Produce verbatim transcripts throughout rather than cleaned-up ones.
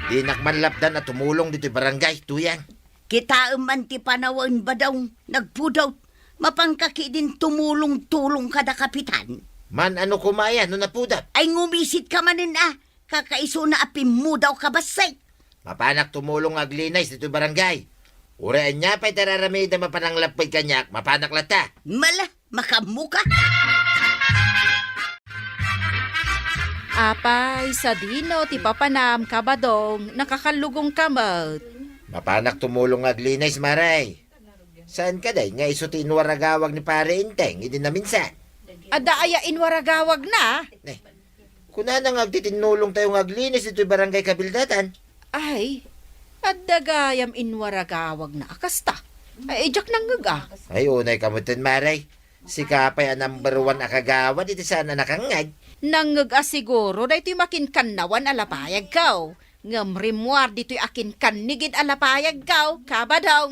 Dinak man lapdan a tumulong ditoy barangay, Tuyang. Kitaem man ti panawen, Badong, nagpudot. Mapanka ketdin tumulong-tulong kada kapitan. Man-ano koma aya no napudot? Ay, ngumisit ka manen a. Kakaisuna a pimmudawka bassit. Mapanak tumulong nga aglinis ditoy barangay. Uray ania pay ti ar-aramidem a pananglapped kaniak, mapanak latta. Mala, makaammoka. Apay, sadino ti papanam, Kabadong, nakakallugongka met? Mapanak tumulong nga aglinis, Mare. Saan kadi nga isu ti inwaragawag ni Pare Enteng idi naminsan? Adda aya inwaragawagna? Ne, kunana nga agtitinnulongtayo nga aglinis ditoy barangay kabildatan. Ay, adda gayam inwaragawagna a kasta. Ay, diak nangngeg a. Ay, unay ka metten, Mare. Sika pay a number one a kagawad iti saan a nakangngeg. Nangngeg a siguro daytoy makinkannawan a lapayagko. Ngem rimmuar ditoy akinkannigid a lapayagko, Kabadong.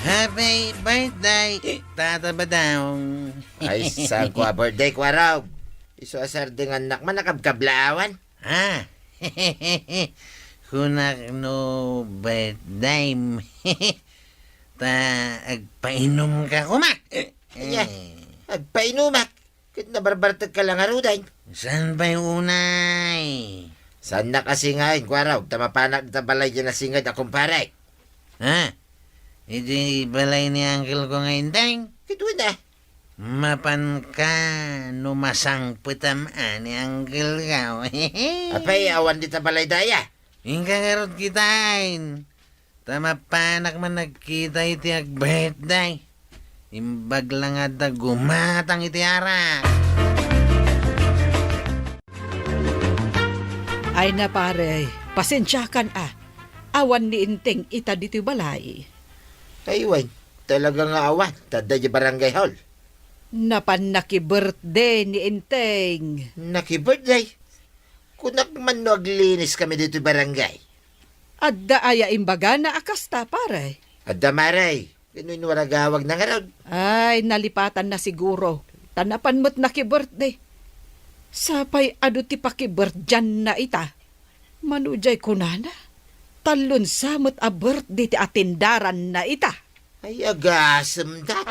Happy birthday, Tata Badong. Ay, saan ko a birthday, Kuarog? Isu a sardengannak man a kabkablaawan. Ah, kunak no birthday. Ta agpainumka koma. Ania, agpainumak? Ket nabarbartekka la ngaruden. Saan pay unay? Saannak a singaen, Kuarog, ta mapanak dita balay diay nasinged a kumparek. Ha? Iti balay ni uncle ko nga Enteng? Ket wen a. Mapanka no masangpetam a ni uncle ko. Apay, awan dita balay daya? Inka ngarud kitaen. Ta mapanak man nagkita iti ag-birthday. Imbag la nga adda gumatang iti arak. Ay na, pare, pasensiakan a. Awan ni Enteng ita ditoy balay. Ay, wen, talaga nga awan. Ta adda idiay barangay hall. Napan naki-birthday ni Enteng. Naki-birthday? Kunak man no agliniskami ditoy barangay. Adda aya imbagana a kasta, pare? Adda, mare. Ket no inwaragawagna ngarud? Ay, nalipatanna siguro. Ta napan met naki-birthday. Sapay adu ti pakibirthdayanna ita. Mano diay kunana? Tallo sa met a birthday ti atendaranna ita. Ay, agasem da.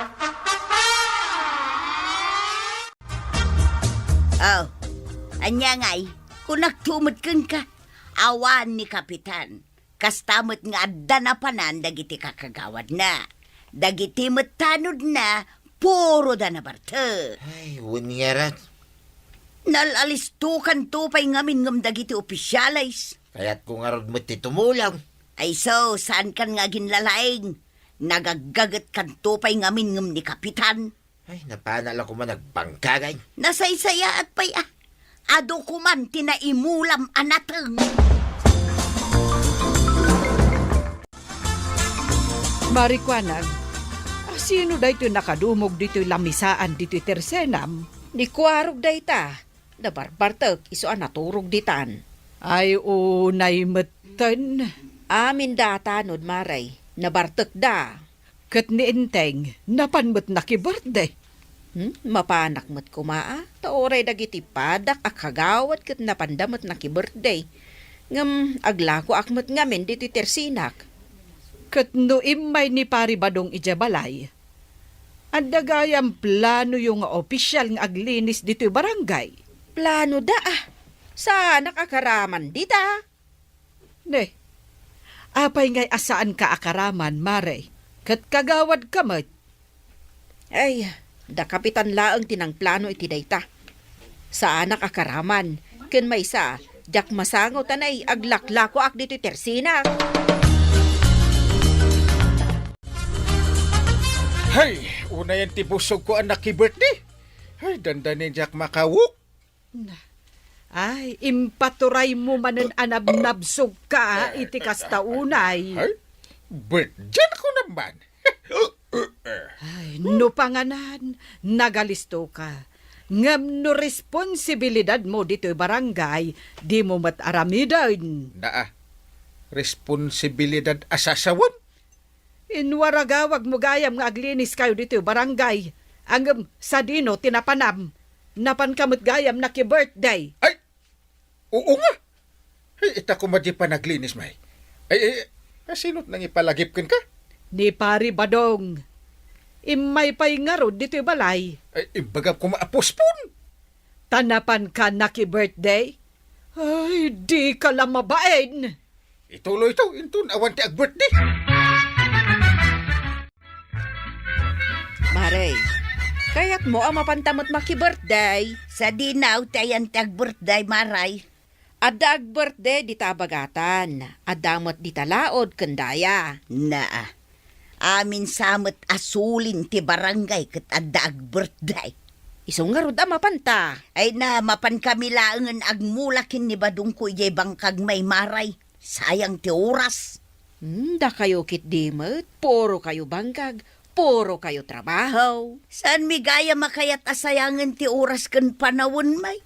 Oh, ania ngay? Kunakto met kenka, awan ni Kapitan. Kasta met nga adda napanan dagiti kakagawadna. Dagiti met tanodna, puro da nabartek. Ay, wen ngarud. Nal-alistokanto pay ngamin ngem dagiti opisyales. Kayatko ngarud met ti tumulong. Ay so, saankan nga aginlalaing? Nagaggagetkanto pay ngamin ngem ni Kapitan. Ay, napana la koma nagpangkagay. Nasaysayaat pay a. Adu koman ti naimulam a nateng. Marikuanag, a sino daytoy nakadumog ditoy lamisaan ditoy tersenam? Ni Kuarog dayta. Nabarbartek isu a naturog ditan. Ay, unay metten. Amin da a tanod, mare. Nabartekda. Ket ni Enteng, napan met naki-birthday. Hmm, mapanak met koma a, ta uray dagiti padak a kagawad ket napanda met naki-birthday. Ngem aglakoak met ngamin ditoy tersinak. Ket no immay ni Pari Badong idiay balay, adda gayam planoyo nga opisyal nga aglinis ditoy barangay? Planoda a. Saanak a karaman dita. Ne, apay ngay a saanka a karaman, mare? Ket kagawadka met. Ay, da Kapitan laeng ti nangplano iti dayta. Saanak a karaman, ken maysa, diak masango ta nay aglaklakoak ditoy tersinak. Hay, unayen ti busogko a naki-birthday. Hay, dandani diak makawok. Na, ay, impaturaymo manen a nabnabsogka iti kasta unay. Ay, birthday ko naman. Ay, no panganan, nagalistoka. Ngem no responsibilidadmo ditoy barangay, dimo met aramiden. Naa, responsibilidad a sasawen? Inwaragawagmo gayam nga agliniskayo ditoy barangay. Ngem sadino ti napanam? Napanka met gayam naki-birthday. Ay! Oo nga. Ay, ita koma di panaglinis, may. Ay, ay, ay, sino't nangipalagip kenka? Ni Pari Badong. Immay pay ngarud ditoy balay. Ay, imbagam koma a postpone. Ta napanka naki-birthday? Ay, dika la mabain. Ituloy to, inton awan ti ag-birthday. Maray, kayatmo a mapanta met maki-birthday? Sadino ti ayan ti ag-birthday, Maray? Adda ag-birthday dita a bagatan, adda met dita laod ken daya. Naa. Amin sa met a sulin ti barangay ket adda ag-birthday. Isu ngarud a mapanta. Ay na, mapankami laengen agmula ken ni Badongko idiay bangkag, may Maray. Sayang ti oras. Hmm, dakayo ketdi met, puro kayo bangkag, puro kayo trabaho. Saanmi gayam a kayat a sayangen ti oras ken panawen, may?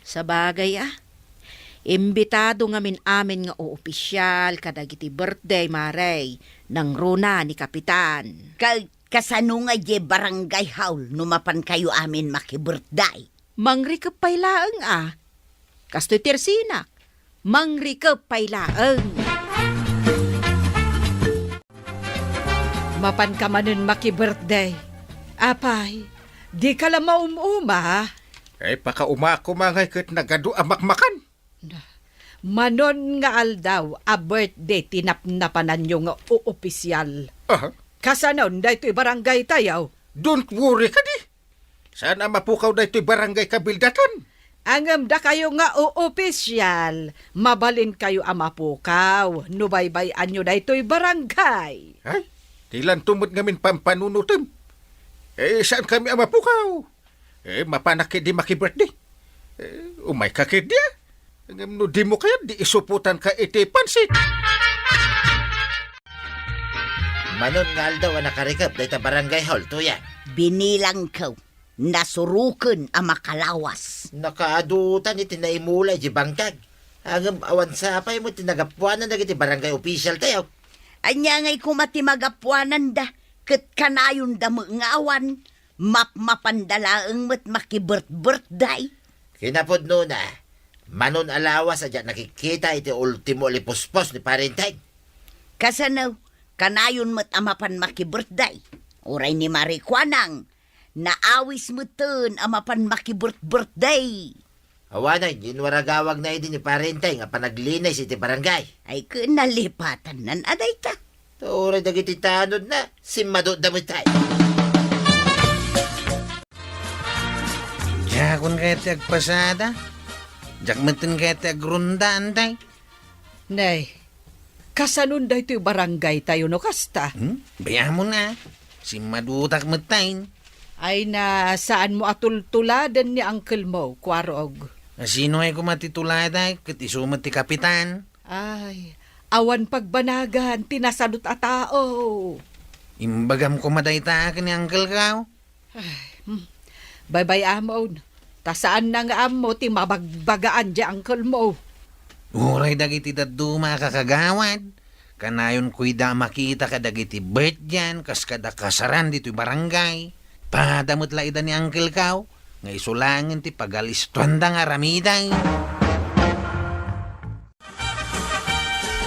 Sabagay a, imbitado ngamin amin nga oopisial kadagiti birthday, Maray, nangruna ni Kapitan. Ka-, kasano nga idiay barangay hall no mapankayo amin maki-birthday? Mangrikep pay laeng a. Kastoy ti ersinak, mangrikep pay laeng. Mapanka manen maki-birthday. Apay, dika la maum-uma? Ay, pakauma koma ngay ket nagadu a makmakan. Manon nga aldaw a birthday ti napnapananyo nga oopisial. Aha. Kasanon daytoy barangay tayo? Don't worry kadi. Saan a mapukaw daytoy barangay kabildatan? Ngem dakayo nga oopisial, mabalinkayo a mapukaw no baybay-anyo daytoy barangay. Ay, dilanto met ngamin pampanunotem. Eh, saan kami a mapukaw? Eh, mapanak ketdi maki-birthday. Eh, umayka ketdi, ah. Ngem no dimo kayat, di isupotanka iti pansit. Manon nga aldaw a nakarikep dayta barangay hall, Tuya? Binilangko, nasuroken a makalawas. Nakaadutan iti naimula iti bangkag. Ngem awan sapay met ti nagapuanan dagiti barangay official tayo. Ania ngay koma ti magapuananda, ket kanayonda met nga awan, mapmapanda laeng met makibirtbirtday. Kinapudnona, manon a lawas a diak nakikita iti ultimo a lipuspos ni Parenteng. Kasano, kanayon met a mapan makibirtday. Uray ni Marikuanang, naawis metten a mapan makibirtbirtday. Awanen, inwaragawagna idi ni Parenteng a panaglinis iti barangay. Ay, ken nalipatannan a dayta. Ta uray dagiti tanodna, simmadutda met ay. Diakon kayat ti agpasada? Diak metten kayat ti agrundaan, tay? Nay, kasanon daytoy barangay tayo no kasta? Hmm? Bayamon nga. Simmadutak metten. Ay na, saanmo a tultuladen ni uncle mo, Kuarog? Sino ay koma ti tuladay? Ket isu met ti kapitan. Ay, awan pagbanagan ti nasadut a tao. Imbagam koma dayta ken ni uncle ko. Ay, hmm. Baybay-amon, ta saanna nga ammo ti mabagbagaan di uncle mo. Uray dagiti dadduma a kakagawad, kanayon koyda a makita kadagiti birthday-an kas kada kasaran ditoy barangay. Pada met la ida ni uncle ko, nga isu laengen ti pagalistoanda nga aramiden.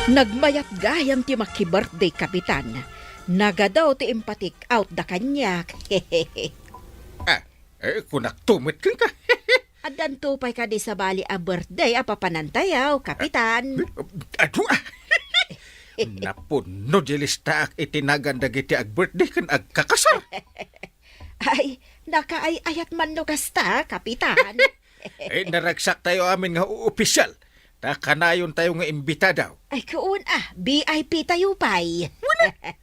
Nagmayat gayam ti maki-birthday, Kapitan. Nagadu ti impa-take out da kaniak. Ah, eh, kunakto met kenka. Addanto pay kadi sabali a birthday a papanantayo, Kapitan? Adu, ah. Napunno di listaak iti nagan dagiti ag-birthday ken agkakasar. Ay, nakaay-ayat man no kasta, Kapitan. Eh, naragsak tayo amin nga opisyal. Ta kanayon tayo nga imbitado. Ay, kuon, ah, V I P tayo pay. Wala.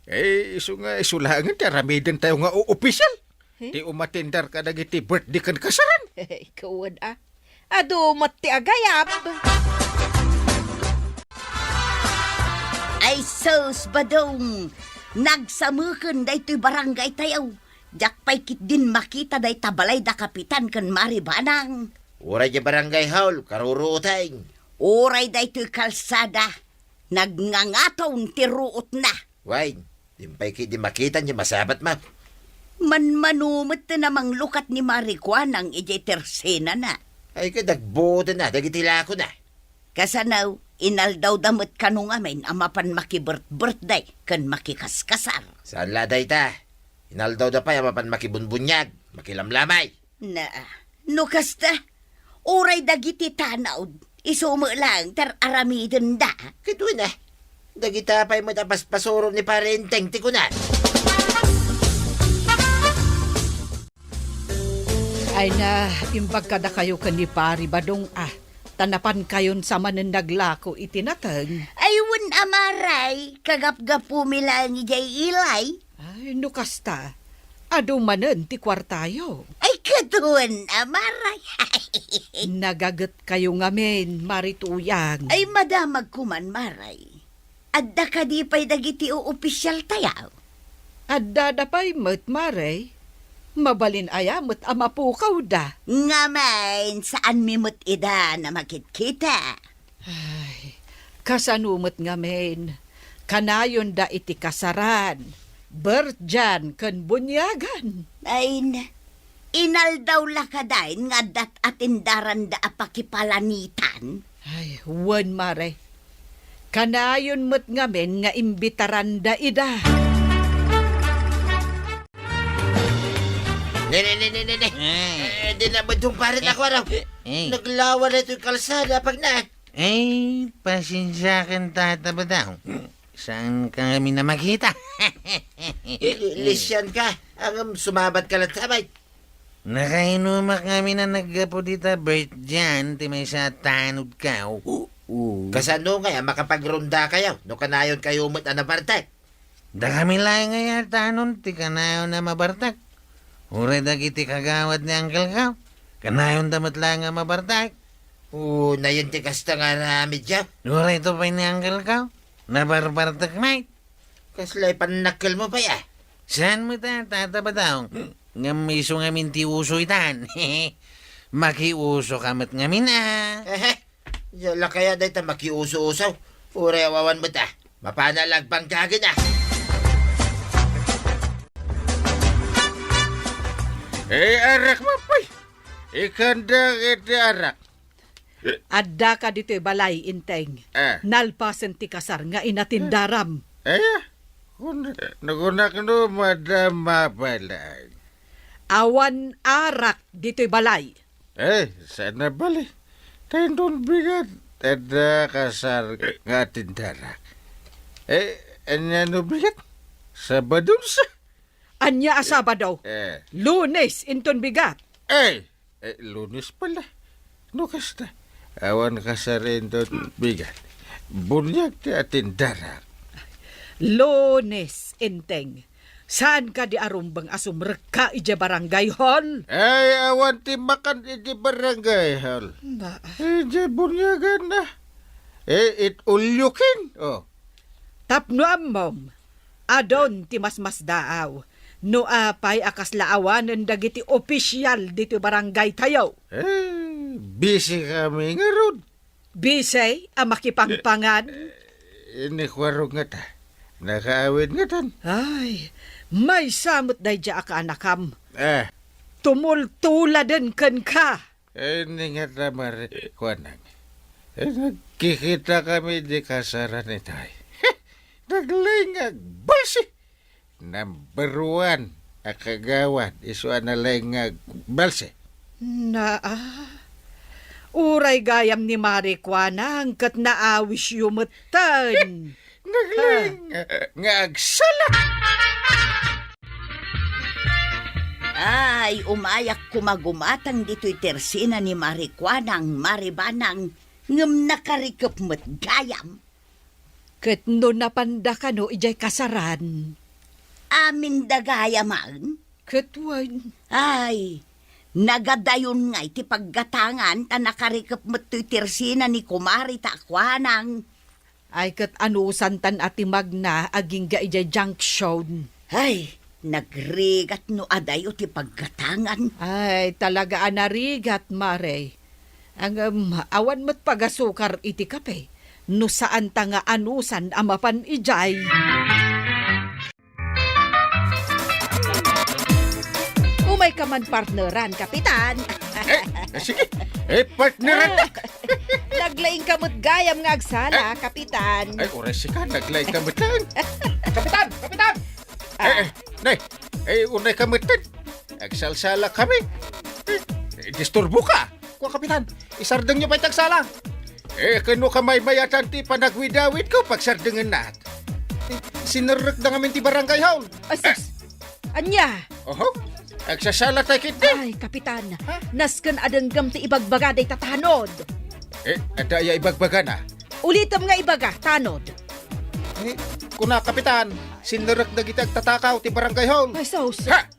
Eh, isu nga, isu laengen ti aramiden tayo nga opisyal. Hmm? Ti umatindar kadagiti birthday ken kasaran. Ay, kuon, ah. Adu met ti agayab. Ay sus, Badong! Nagsameken daytoy barangay tayo. Diak pay ketdin makita dayta balay da Kapitan ken Mari Banang. Uray di barangay hall, karuruoteng. Uray daytoy kalsada, nagngangaton ti ruotna. Wen, dimpay ketdi makita ti masabatmo. Manmano met ti namanglukat ni Mari Kuanang idiay tersenana. Ay, ket agbuotenna dagiti lakona. Kasano, inaldawda met kano ngamin a mapan makibirth-birthday ken makikaskasar. Saan la dayta? Inaldawda pay a mapan makibunbuniag, makilamlamay. Na, no kasta, uray dagiti tanod, isu met laeng ti ar-aramidenda. Ket wen, a, dagita pay met a paspasuro ni Pare Enteng ti kunan. Ay na, imbag kadakayo ken ni Pari Badong, a, ta napankayon sa manen naglako iti nateng. Ay, wen a, Maray, kagapgapumi laeng idiay ilay. Ay, no kasta, adu manen ti kuartayo. Ay, ket wen a, Maray. Nagagetkayo ngamin, Mari Tuyang. Ay, madamagko man, Maray. Adda kadi pay dagiti oopisialtayo? Addada pay met, Mare. Mabalin aya met a mapukawda? Ngamin, saanmi met ida a makitkita. Ay, kasano met ngamin? Kanayonda iti kasaran, birthday, ken buniagan. Ay, na, inaldaw la kadi nga adda atindaranda a pakipalanitan? Ay, wen, Mare. Kanayon met ngamin nga imbitaranda ida. Ne, ne, ne, ne, ne, ne. Eh. Eh, di na bedung parit ako, ano? Eh, eh. Naglawa na ito'y kalsada, pag na. Eh, pasensiakan, Tata Badong. Saan ka ngamin a makita? Li-, lisian ka. Ang sumabat ka lang sabay. Nakainumak ngamin a naggapu dita birthday ti maysa a tanodko. Oo. Kasano nga, makapagronda kayo? No kanayon kayo met a nabartek? Dakami laeng aya a tanon ti kanayon a mabartek. Uray dagiti kagawad ni uncle ko, kanayonda met laeng a mabartek. O, nayon ti kasta nga aramidyo? Uray to pay ni uncle ko, nabarbartek met. Kaslay pannakkelmo pay, a? Saan met a, Tata Badong? Ngem isu ngamin ti uso itan. Makiuso ka met ngamin, a. Ehe. Diay lakaya dayta makiuso-uso. Uray awan met, a. Mapana lang pangkagen, a. Eh, arak mo, pay. Ikandang iti arak. Addaka ditoy balay, Enteng. Ah. Nalpasen ti kasar nga inatindaram. Eh, kun-, nakunak no, Madam Mabalang. Awan arak ditoy balay. Eh, saan a bali? Ta inton bigat, adda kasar nga atindarak. Eh, ania no bigat? Sabado sa. Ania a Sabado? Eh. Lunes inton bigat. Eh, eh, Lunes pala. No kasta, awan kasar inton bigat. Buniag ti atindarak. Lunes, Enteng. Saan kadi a rumbeng a sumrekka idiay barangay hall? Ay, awan ti makan idiay barangay hall. Na. Idiay buniagan na. Eh, it ulyukin. Oh. Tapno ammom, adun ti masmasdaaw. No apay a kasla awanen dagiti opisial ditoy barangay tayo? Eh, busy kami ngarud. Bisay a makipangpangan? Eh, ni Kuarog ngata, nakaawid ngatan. Ay, maysa met daydiay a kaanakam. Eh. Tumultuladen kenka. Eh, ni ngata, Mari Kuanang. Eh, nagkikita kami di kasaran itay. Naglaing agbalsi. Number one a kagawad, isu a nalaing nga agbalse. Naa, uray gayam ni Mari Kuanang ket naawisyo metten. Naglaing nga, nga agsala. Ay, umayak koma gumatang ditoy tersina ni Mari Kuanang, Mari Banang, ngem nakarikep met gayam. Ket no napanda kano idiay kasaran? Aminda gayam. Ket wen. Ay, nagadayon ngay ti paggatangan ta nakarikep met toy tersina ni Kumari ta a Kuanang. Ay, ket anusantan a ti Magna agingga idiay junction. Ay, nagrigat no adayo ti paggatangan. Ay, talaga a narigat, Mare. Ngem, awan met pagasukar iti kape, no saanta nga anusan a mapan idiay. Umay ka man partneran, Kapitan. Eh, eh, sige. Eh, partneran. Ah, naglaing ka met gayam nga agsala, Kapitan. Ay, uray sika, naglaing ka met lang. Kapitan! Kapitan! Ah. Eh, eh, nay, eh, unay ka met. Agsalsala kami. Eh, eh, disturbo ka. Kua, Kapitan, isardengyo pay ti agsala. Eh, kano ka maymayatan ti panagwidawidko, pagsardengennak. Eh, sinerrekda ngamin ti barangay hall. Asus! Ania? Oho, agsasala tayo ketdi. Ay, Kapitan, Ha? nasken a denggem ti ibagbaga dayta tanod. Eh, adda aya ibagbagana? Ulitem nga ibaga, tanod. Eh, kuna, Kapitan, sinerrek dagiti agtatakaw ti barangay hall. Ay, sus. Ha?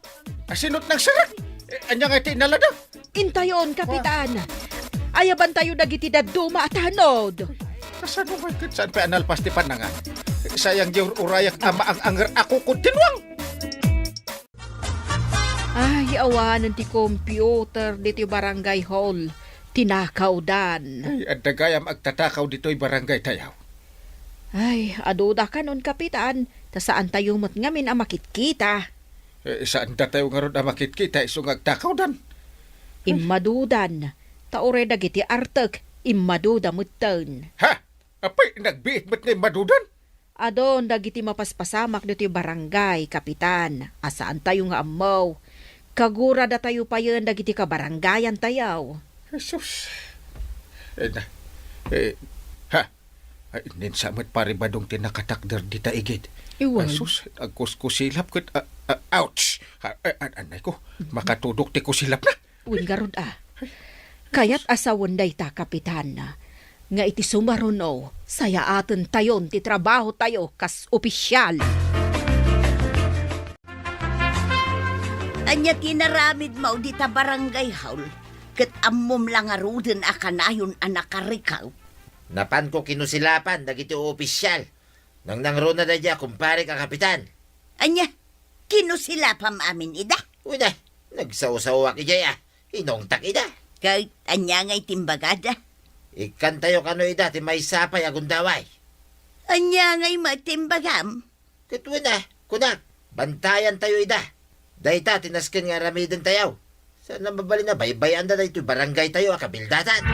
Asinot nang serrek? Eh, ania nga iti inalada? Intayon, Kapitan. Ayabantayo dagiti dadduma a tanod. Kasano nga ket saan pay a nalpas ti pannangan? Sayang di ur-urayak a maang-anger a kukud ti nuang. Ay, awanen ti computer ditoy barangay hall. Tinakawdan. Ay, adda gayam agtatakaw ditoy barangay tayo. Ay, aduda kanon, Kapitan, ta saantayo met ngamin a makitkita. Eh, saandatayo ngarud a makitkita isu nga agtakawdan. Immadudan, ta uray dagiti artek, immaduda metten. Ha? Apay, nagbiit met nga immadudan? Adun dagiti mapaspasamak ditoy barangay, Kapitan, a saantayo nga ammo. Kaguradatayo payen dagiti kabarangayantayo. Jesus. Eh, na, eh, ha? Ay, ninsa met Pari Badong ti nakatakder dita igid. Iwan. Ay, sus, agkuskusilap ket, ah, ah, ouch! Ah, ah, ah, anay ko, makatudok ti kusilap na. Wen garud a. Kayat a sawen dayta, Kapitan, nga iti sumaruno, sayaatentayon ti trabahotayo kas opisial. Ania ti inaramidmo dita barangay hall? Ket ammom la ngaruden a kanayon a nakarikaw? Napanko kinusilapan dagiti opisial. Nangnangruna daydiay a kumparek a kapitan. Ania? Kinusilapam amin ida? Wen a, nagsawsawak idiay a inungtak ida. Ket ania ngay ti imbagada? Ikkantayo kano ida ti maysa pay a gundaway. Ania ngay met ti imbagam? Ket wen a, kunak, bantayantayo ida. Dayta ti nasken nga aramidentayo. Saan a mabalin a baybay-anda daytoy barangaytayo a kabildatan.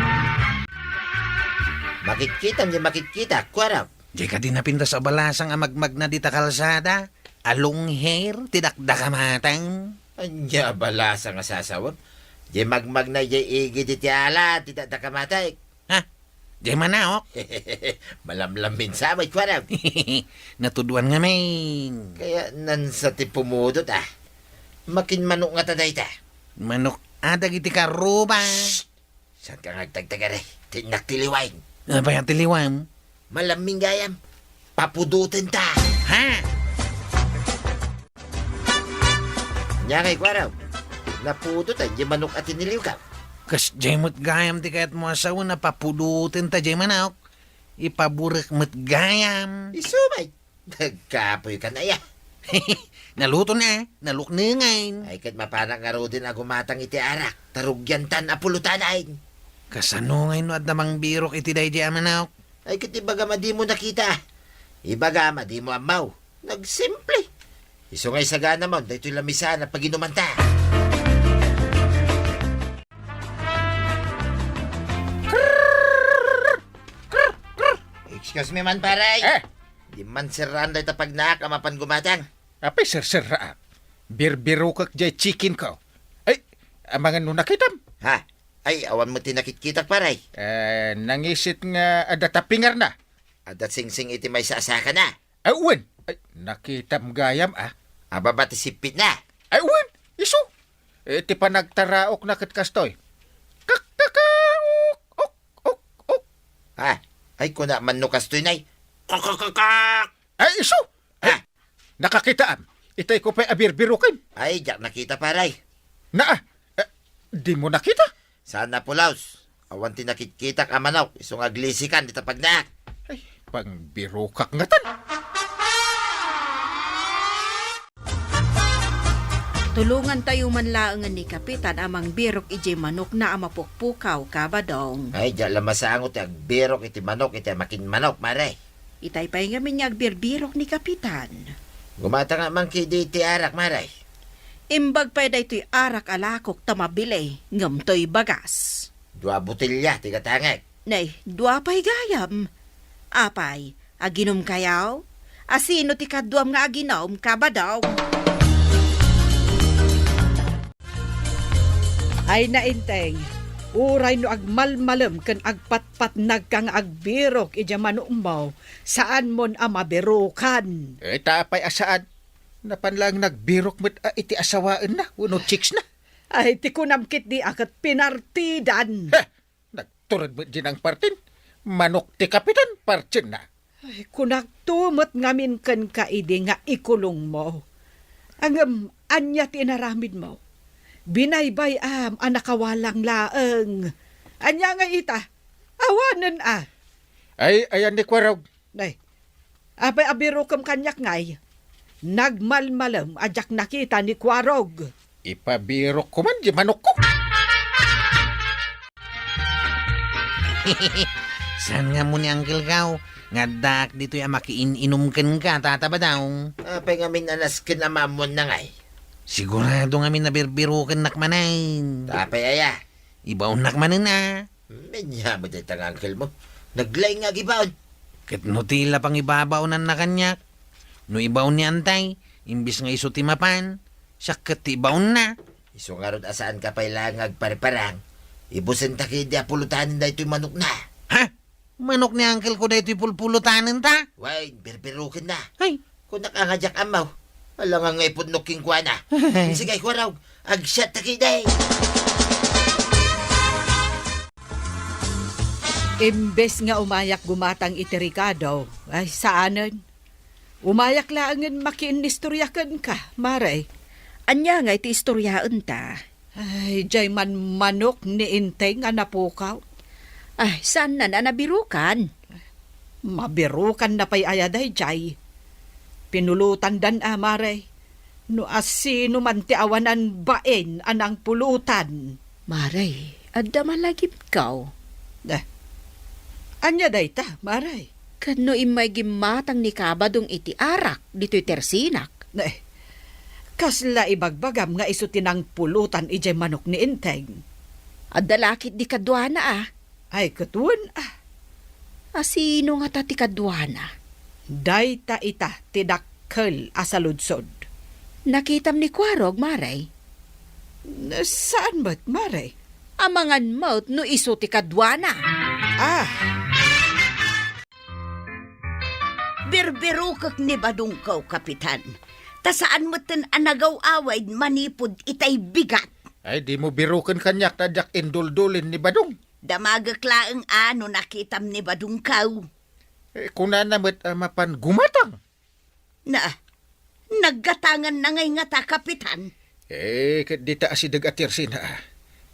Makitkitam diay makitkitak, kuarok. Diay kadi napintas a balasang a magmagna dita kalsada? A long hair ti dakdakamatem? Ania a balasang a sasawem? Diay magmagna idiay igid iti ala ti dakdakamatek. Ha? Diay manaok? Malamlammin sa met, kuarok. Natuduan ngamin. Kayatnan sa ti pumudot, a. Makinmanok ngata dayta? Manok a dagiti karuba. Shh! Saanka nga agtagtagari? Tinnak ti liwam. Apay a ti liwam? Malammin gayam. Papudotenta. Ha? Ania ngay, kuarok? Napudot a diay manok a tiniliwkaw. Kasdiay met gayam ti kayatmo a sawen a papudotenta diay manok. Ipaburek met gayam. Isu met. Nagkapoykan aya. Naluton a, naluknengan. Ay, ket mapanak ngaruden a gumatang iti arak, ta rugiantan a pulutanay. Kasano ngay no adda mangbirok iti daydiay a manok? Ay, ket ibagam a dimo nakita. Ibagam a dimo ammo. Nagsimple. Isu nga isaganamon daytoy lamisaan a paginumanta. Excuse me man, pare. Eh? Di man serraan dayta pagnaak a mapan gumatang. Apay serserraak? Birbirokek diay chicken-ko. Ay, amangan no nakitam? Ha? Ay, awan met ti nakitkitak, pare. Eh, nangisit nga adda tappingarna. Adda singsing iti maysa a sakana. Ay, wen. Ay, nakitam gayam, a. Ababa ti sippitna. Ay, wen. Isu. Eh, ti panagtaraokna ket kastoy. Kakkakaok, ok, ok, ok. Ha? Ay, kuna man no kastoy, nay. Kakakakak! Ay, isu! Ay, ha? Nakakitaam. Itay ko pay a birbirokem. Ay, diak nakita, pare. Naa, eh, dimo nakita? Saan a pulos. Awan ti nakitkitak a manok, isu nga aglisikan dita pagnaak. Ay, pangbirokak ngatan. Tulongantayo man laengen ni Kapitan a mangbirok idiay manokna a mapukpukaw, Ka Badong. Ay, diak la masango ti agbirok iti manok iti makinmanok, mare. Itay pay ngamin nga agbirbirok ni Kapitan. Gumatangak man ketdi iti arak, mare. Imbag pay daytoy arak a lakok ta mabili, ngem toy bagas. Dua botelya ti gatangek. Nay, dua pay gayam. Apay, aginumkayo? Asino ti kaduam nga aginum, Kabadong? Ay, Inteng, uray no agmalmalem ken agpatpatnagka nga agbirok idiay manokmo, saanmon a mabirokan. Eh, ta apay a saan? Napan laeng nagbirok met a iti asawaenna wenno chicks na. Ay, ti kunam ketdi a ket pinartidan. Heh! Nagtured met di nangpartin. Manok ti kapitan, partienna. Ay, kunakto met ngamin kenka idi nga ikulongmo. Ngem ania ti inaramidmo? Binaybay-am a nakawalang laeng. Ania ngay ita? Awanen a. Ay, ayan ni Kuarog. Nay, apay a birokem kaniak ngay? Nagmalmalem a diak nakita ni Kuarog. Ipabirokko man di manokko. Saan nga mo ni Uncle Gaw? Nga addaak ditoy a makiin-inum kenka, Tata Badong. Apay ngamin a nasken a maammoanna ngay? Sigurado ngamin a birbirokennak manen. Apay aya? Ibaonnak manen a. Ania met dayta nga uncle mo? Naglaing nga agibaon. Ket no ti la pangibabaonanna kaniak, no ibaon ni Antay, imbes nga isu ti mapan, siak ket ti ibaonna. Isu ngarud a saanka pay laeng nga agparparang, ibusenta ketdi a pulotanen daytoy manokna. Ha? Manok ni uncle ko daytoy pulpulotanenta? Wen, birbirokenna. Ay. Kunak a nga diak ammo. Alangan nga ipudnok kenkuana. Sige, Kuarog, agsiatta ketdi. Imbes nga umayak gumatang iti rekado, ay, saanen. Umayak laengen makiinnistorya kenka, Mare. Ania ngay ti istoryaenta? Ay, diay man manok ni Inteng a napukaw. Ay, saanna a nabirokan? Mabirokanna pay aya daydiay. Pinulotandan a, Mare. No asino man ti awanan bain a nangpulotan. Mare, adda man la gimkaw. Eh, ania dayta, Mare? Ket no immay gimmatang ni Kabadong iti arak ditoy tersinak? Eh, kasla ibagbagam nga isu ti nangpulotan idiay manok ni Inteng? Adda la ketdi kaduana a. Ay, ket wen a. Asino ngata ti kaduana? Dayta ita ti dakkel a saludsod. Nakitam ni Kuarog, Mare? Saan met, Mare? Amangan met no isu ti kaduana. Ah! Birbirokek ni Badongko, Kapitan. Ta saan metten a nagaw-awaid manipud itay bigat. Ay, dimo biroken kaniak ta diak induldulin ni Badong. Damagek laeng a no nakitam ni Badongko. Eh, kunana met a mapan gumatang. Na, naggatanganna ngay ngata, Kapitan? Eh, ket dita asideg a tersina a.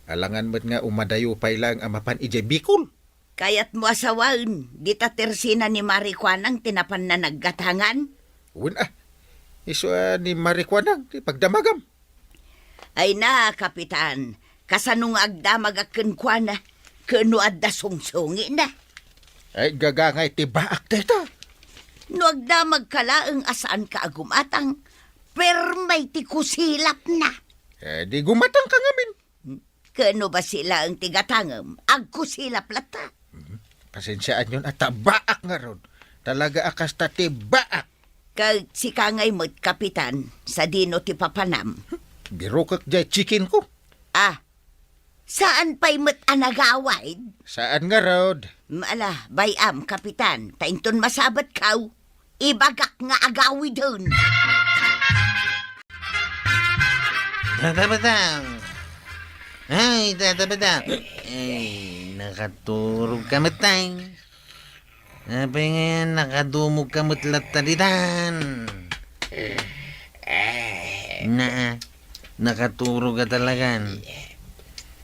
Alangan met nga umadayo pay laeng a mapan idiay Bicol. Kayatmo a sawaen, dita tersina ni Mare Kuanang ti napanna naggatangan? Wen a, isu a ni Mare Kuanang ti pagdamagam. Ay na, Kapitan, kasano nga agdamagak kenkuana, ken no adda sungsungina? Ay, gagangay ti baak dayta. No agdamagka laeng a saanka a gumatang, permay ti kusilapna. Eh, di gumatangka ngamin. Ken no bassit laeng ti gatangem, agkusilap latta. Mhm. Pasensiaanyon a ta baak ngarud. Talaga a kasta ti baak. Ket sika ngay met, Kapitan, sadino ti papanam? Birokek diay chicken ko. Ah, saan pay met a nagawaid? Saan ngarud? Ala, bay-am, Kapitan, ta inton masabatkaw, ibagak nga agawiden. Tata Batang! Ay, Tata Batang! Ay, nakaturog ka met, tay. Apay ngay a nakadumog ka met latta ditan? Naa, nakaturog ka talagan.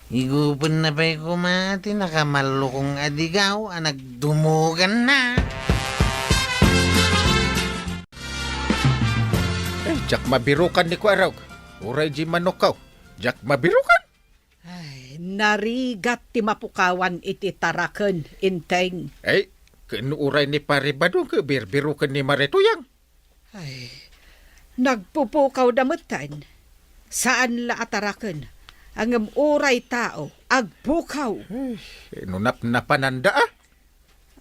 Igupenna pay koma ti nakamallukong a digaw a nagdumuganna. Ay, diak mabirukan ni Kuarog. Uray di manokkaw, diak mabirukan. Ay, narigat ti mapukawan iti taraken, Inteng. Ay, ken uray ni Pare Badong ket birbiruken ni Mare Tuyang. Ay, nagpupukaw da metten. Saan la a taraken, ngem uray tao, agpukaw. Ay, no napnapananda, ah.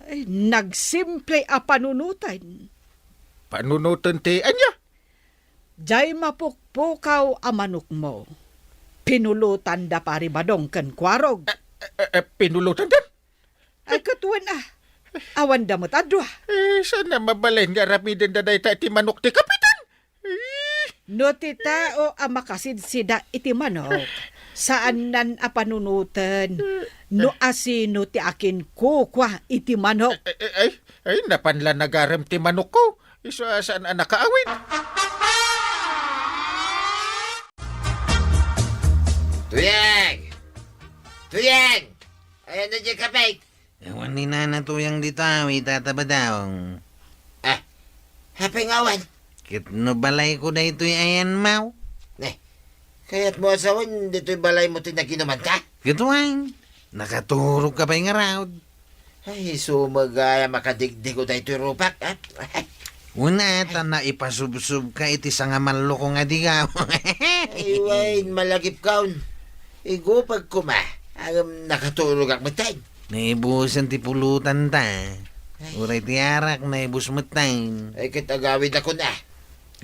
Ay, nagsimple a panunoten. Panunoten ti ania? Jay mapukpukaw a manokmo. Pinulotanda Pari Badong ken Kuarog. Eh, eh, eh, pinulotanda? Ay, ket wen, ah. Awanda met a dua. Eh, saan a mabalin nga aramidenda dayta iti manok ti kapitan? Eh. No ti tao a makasidsida iti manok, saannan a panunoten no asino ti akinkukua iti manok. Eh, eh, ay, ay, napan la nagarem ti manokko. Isu a saan a nakaawid. Tuyeng! Tuyeng! Ay, ano di kapay? Awan ni Nana Tuyang dita, wi, Tata Badong. Ah, apay nga awan? Ket no balayko daytoy ayan, maw? Ne, kayat mo asawen, ditoy balay mo ti naginuman ka? Ket wen, nakaturog ka pay ngarud. Ay, sumagaya makadigdigo daytoy rupak, ah. Una, ta naipasubsob ka iti sangamalloko nga digaw. Ay, wen, malagipkaon. Igupag koma, ngem nakaturogak metten. Naibusen ti pulotanta. Ay. Uray ti arak, naibus metten. Ay, ket agawidakon, ah.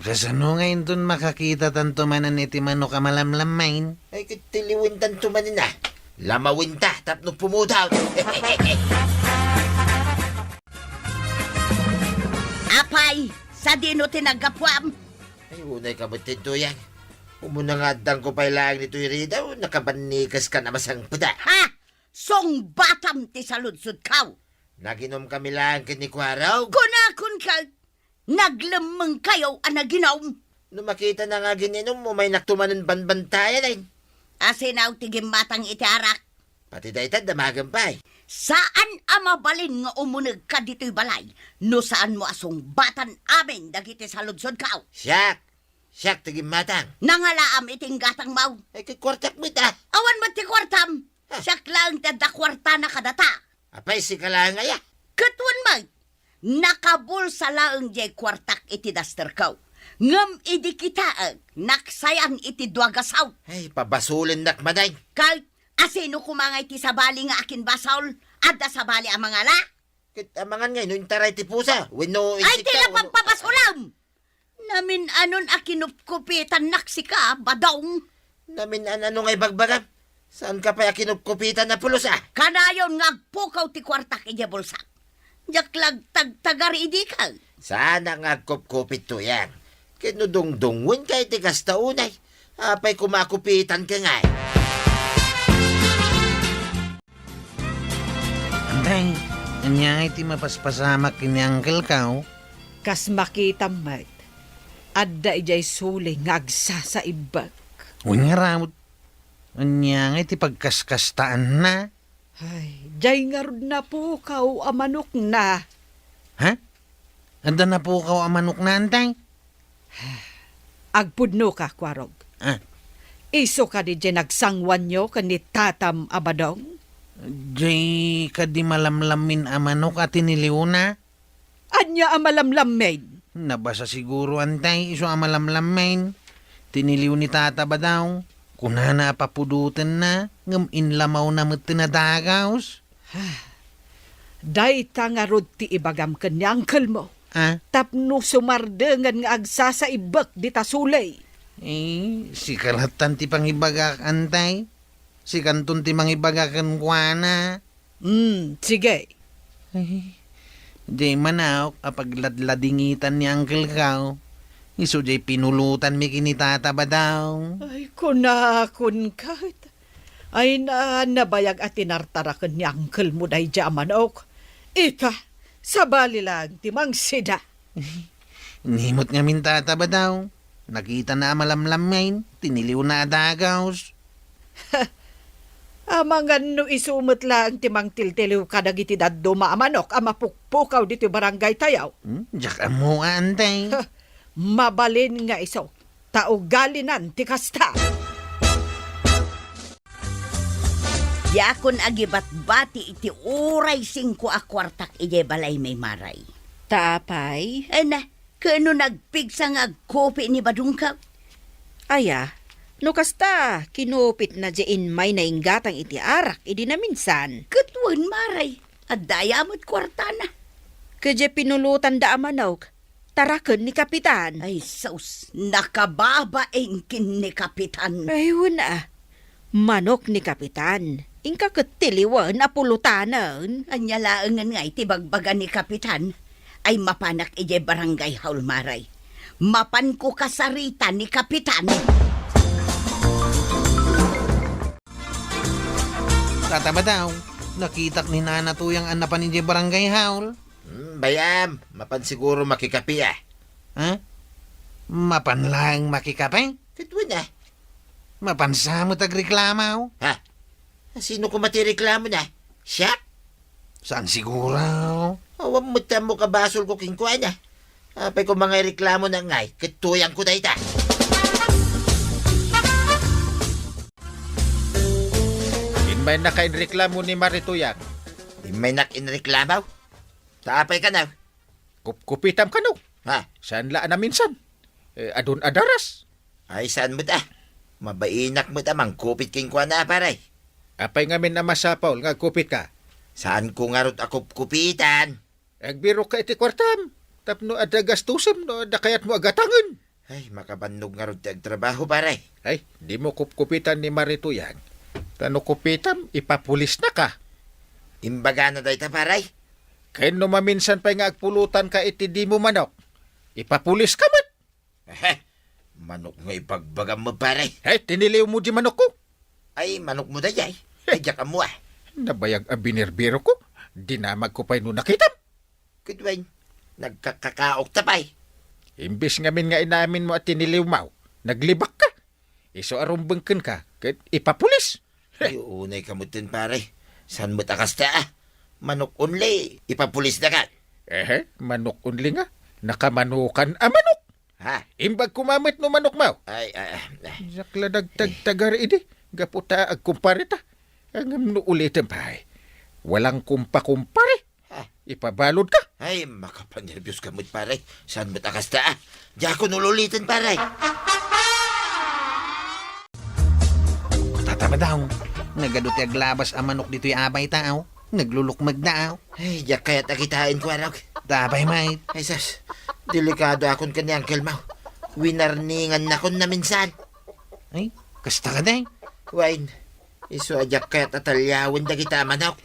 Kasano nga inton makakitatanto manen iti manok a malamlammain? Ay, ket tiliwentanto manen, ah. Lamawenta tapno pumudaw. Apay, sadino ti naggapuam? Ay, unay ka met, Tuyang. Umuna nga addangko pay laeng ditoy ridaw, nakabannikeskan a masangpet. Ha? Sungbatam ti saludsodko. Naginom kami laeng ken ni Kuarog. Kunakon ket, naglemmengkayo a naginom. No makitana nga agin-inom, umaynak to manen banbantayan, ay. Asinaw ti gimmatang iti arak. Pati dayta, damagem pay. Saan a mabalin nga umunegka ditoy balay no saanmo a sungbatan amin dagiti saludsodko. Siak, siak ti gimmatang. Nangalaam iti inggatangmo. Ay, ket kuartak met, ah. Awan met ti kuartam. Ha? Siak laeng ti adda kuartana kadata. Apay, sika laeng aya? Ket wen met, nakabulsa laeng diay kuartak iti dasterko. Ngem idi kitaek, naksayan iti dua gasaw. Ay, pabasolennak manen. Ket asino koma ngay ti sabali nga akinbasol? Adda sabali a mangala? Ket amangan ngay no intaray ti pusa, wenno ay, ti insik-, napagpabasolem! Namin-anon a kinupkupitannak sika, Badong. Namin-ano nga ibagbagam? Saanka pay a kinupkupitan a pulos, ah? Kanayon nga agpukaw ti kuartak idiay bulsak. Diak la agtagtagar idi ka. Saanak nga agkupkupit, Tuyang. Ket no dungdungngoenka iti kasta unay, apay koma a kupitanka ngay? Antay, ania ngay ti mapaspasamak ken ni Uncle Kao? Kas makitam met, adda idiay suli nga agsasaibbek. Wen ngarud, ania ngay ti pagkaskastaanna? Ay, diay ngarud napukaw a manokna. Ha? Adda napukaw a manokna, antay? Agpudnoka, Kuarog. Ah. Isu kadi diay nagsanguanyo ken ni tatam a Badong? Diay kadi malamlammin a manok a tiniliwna? Ania a malamlammin? Nabasa siguro, antay, isu a malamlammin. Tiniliw ni Tata Badong. Kunana a papudotenna, ngem inlamawna metten a dagaws. Dayta ngarud ti ibagam ken ni uncle mo. Ah? Tapno sumardengen nga agsasaibbek dita suli. Eh, sika lattan ti pangibagak, antay. Sikanton ti mangibaga kenkuana. Hmm, sige. Ay, diay manok a pagladladingitan ni Uncle Kao. Isu diay pinulotanmi ken ni Tata Badong. Ay, kunakon ket. Ay, na, nabayag a tinartaraken ni uncle mo daydiay a manok. Ita, sabali lang ti mangsida. Nimut ngamin, Tata Badong. Nakitana a malamlammin, tiniliwna a dagaws. Amangan no isu met laeng ti mangtiltiliw kadagiti dadduma a manok a mapukpukaw ditoy barangay tayo. Hmm, diak ammo, antay. Mabalin nga isu, ta ugalinan ti kasta. Diakon agibatbati iti uray singko a kuartak idiay balaymi, Maray. Ta apay? Ay na, ken no nagpigsa nga agkupi ni Badongko? Aya, No kasta, kinupitna diay immayna inggatang iti arak idi naminsan. Ket wen, Mare, adda aya met kuartana. Ket diay pinulotanda a manok, taraken ni Kapitan. Ay, sus, nakababain ken ni Kapitan. Ay, wen a. Manok ni Kapitan. Inka ket tiliwen a pulotanen. Ania laengen ngay ti bagbaga ni Kapitan? Ay, mapanak idiay barangay hall, Mare. Mapanko kasarita ni Kapitan. Tata Badong, nakitak ni Nana Tuyang a napan idiay barangay hall. Hmm, bay-am, mapan siguro makikape, a. Ha? Mapan laeng makikape? Ket wen a. Mapan sa met agreklamo? Ha? Sino koma ti reklamona? Siak? Saan siguro? Awan met ti ammok a basolko kenkuana. Apay koma nga ireklamona ngay, ket tuyangko dayta. Immaynaka inreklamo ni Mare Tuyang. Immaynak inreklamo? Ta apay kano? Kupkupitam kano? Ha? Saan la a naminsan? Eh, adun a daras. Ay, saan met a? Mabainak met a mangkupit kenkuana, pare. Apay ngamin a masapul nga agkupitka? Saanko ngarud a kupkupitan. Agbirokka iti kuartam, tapno adda gastusem no adda kayatmo a gatangen. Ay, makabannog ngarud ti agtrabaho, pare. Ay, dimo kupkupitan ni Mare Tuyang. Ta no kupitam, ipapulisnaka. Imbagana dayta, pare? Ken no maminsan pay nga agpulotanka iti dimo manok, ipapuliska met. Ehe, manok nga ibagbagam met, pare. Ay, tiniliwmo di manokko. Ay, manokmo dayay. Ay, diak ammo a. Nabayag a binirbirokko, dinamagko pay no nakitam. Ket wen, nagkakakaokta pay. Imbes ngamin nga inaminmo a tiniliwmo, naglibakka. Isu a rumbeng kenka, ket ipapulis. Ay, unayka metten, pare. Saan met a kasta, a? Manok only, ipapulisnaka. Ehe, manok only nga. Nakamanukan a manok. Ha? Imbag koma met no manokmo. Ay, ay, ay, ay. Diak la nagtagtagar idi. Gapu ta agkumpareta. Ngem no ulitem pay, walang kumpakumpare. Ha? Ipabaludka. Ay, makapanerbios ka met, pare. Saan met a kasta, a? Diakon ululiten, pare. Tata Badong, nagadu ti aglabas a manok ditoy abay ta, aw. Naglulukmeg da, aw. Ay, diak kayat a kitaen, kuarog. Tapay, mait. Ay, sus. Delikadoakon ken ni Uncle Mau. Winarningannakon naminsan. Ay, kasta kadi? Wen, isu a diak kayat a taliawen dagita a manok.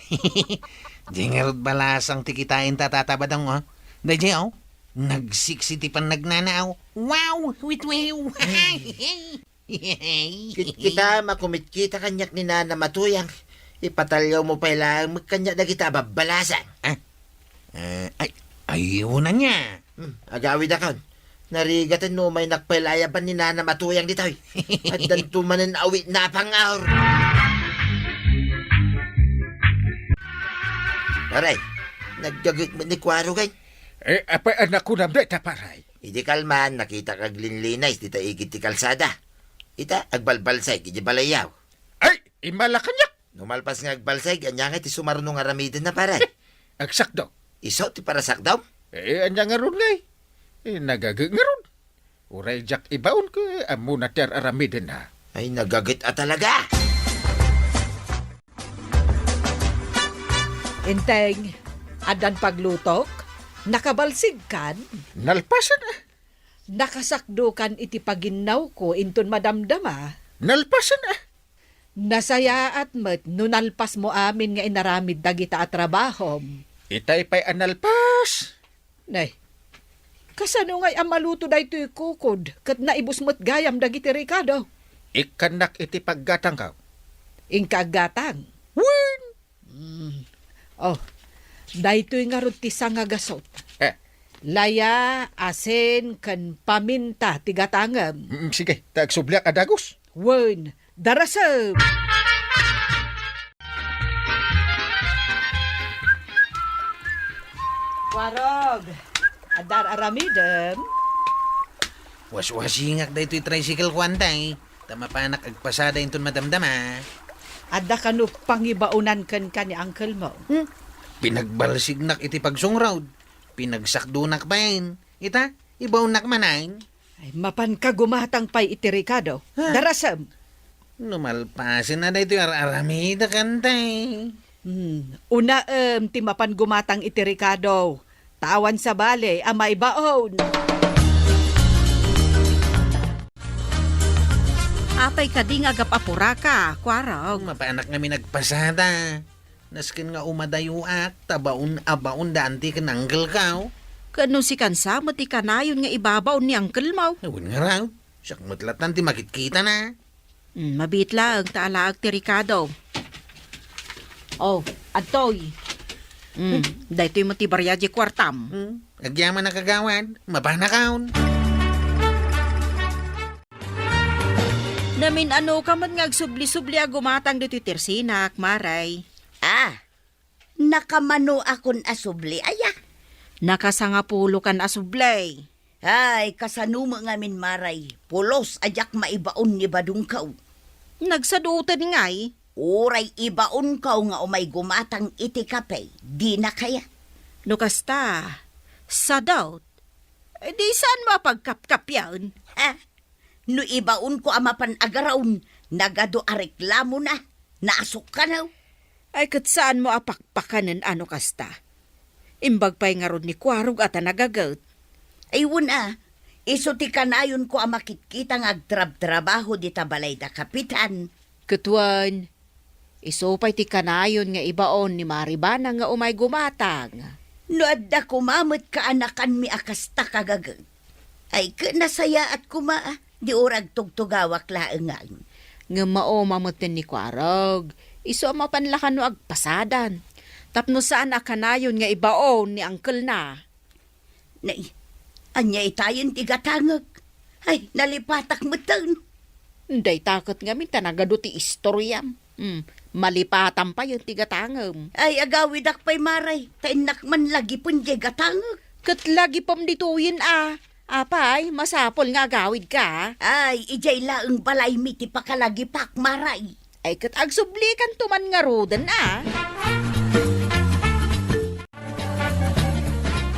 Di ngarud balasang ti kitaenta, Tata Badong, a. Daydiay, aw. Nagsiksi ti pannagnana, aw. Wow! Witwiw! Ay. Kit-, kita, makumitkita kaniak ni Nana Matuyang. Ipataliawmo pay laeng met kaniak dagita a babbalasang. Ah? Eh, ay, ay, una niya. Hmm, agawidakon. Narigaten no umaynak pay layaban ni Nana Matuyang ditoy. Addanto manen awit na pangaur. Paray, naggaget met ni Kuaro, gay. Eh, apay a nakunam dayta, paray? Idi kalman, nakitak aglinlinis dita igid ti kalsada. Ita, agbalbalsay, idi balayaw. Ay, imala kaniak! No malpas nga agbalsay, ania nga ti sumarno nga aramidenna, pare? Agsakdo. Isu ti parasakdom? Eh, ania ngarud ngay? Eh, nagaget ngarud. Uray diak ibaon ket ammona ti ar-aramidenna. Ay, nagaget a talaga! Enteng, addan paglutok? Nakabalsigkan? Nalpasen, ah. Nakasakdokan iti paginnawko inton madamdama. Nalpasen, ah. Nasayaat met no nalpasmo amin nga inaramid dagita a trabahom. Itay pay a nalpas. Nay, kasano ngay a maluto daytoy kukod ket naibus met gayam dagiti rekado? Ikkannak iti paggatangko. Inka aggatang? Wen! Mm. Oh, daytoy ngarud ti sangagasut. Eh. Laya, asin, ken paminta ti gatangem. Mm, sige, ta agsubliak a dagus. Wen, darasem! Warog, adda ar-aramidem? Waswasingak daytoy tricycle ko, antay. Ta mapanak agpasada inton madamdama. Adda kano pangibaonan kenka ni uncle mo? Hmm? Pinagbalsignak iti pagsungrod. Pinagsakdonak pay. Ita, ibaonnak manen. Ay, mapanka gumatang pay iti rekado. Ha? Darasem. No malpasen a daytoy ar-aramidek, antay. Hmm, unaem ti mapan gumatang iti rekado. Ta awan sabali a maibaon. Apay kadi nga agap-apuraka, Kuarog? Mapanak ngamin agpasada. Nasken nga umadayoak, ta baon a baon da anti ken uncle-ko. Ken no sikan sa met ti kanayon nga ibabaon ni uncle-mo? Wen ngarud, siak met lattan ti makitkitana. Hmm, mabiit laeng ta alaek ti rekado. Oh, adtoy. Hmm, daytoy met ti bariaw ti kuartam. Hmm, agyaman a kagawad, mapanakon. Namin-ano ka met nga agsubli-subli a gumatang ditoy tersinak, Maray? Ah, nakamano akon a subli, aya? Nakasangapulo kan a subli. Ay, kasano met ngamin, Maray? Pulos a diak maibaon ni badongko. Nagsadutan ngay? Uray ibaonko nga umay gumatang iti kape, dina kayat. No kasta, sadot. Eh, di saan mo a pagkapkapian? Ha? No ibaonko a mapan agaraon, nagadu a reklamona, naasuk kano. Ay, ket saanmo a pakpakanen a no kasta. Imbag pay ngarud ni Kuarog a ta nagaget. Ay, wen a, isu ti kanayonko a makitkita nga agtrabtrabaho dita balay da Kapitan. Ket wen, isu pay ti kanayon nga ibaon ni Maribana nga umay gumatang. No adda koma met kaanakanmi a kasta kagaget. Ay, ket nasayaat koma, ah. Di uray agtugtugawak laeng ngarud. Ngem mauma metten ni Kuarog, isu a mapan la kano agpasadan. Tapno saan a kanayon nga ibaon ni uncle-na. Nay, ania itayen ti gatangek? Ay, nalipatak metten. Dayta ket ngamin ta nagadu ti istoriam. Hmm, malipatam payen ti gatangem. Ay, agawidak pay, Maray, ta innak man lagipen diay gatangek. Ket lagipem ditoyen a. Apay, masapul nga agawidka? Ay, idiay laeng balaymi ti pakalagipak, Maray. Ay, ket agsublikanto man ngaruden a.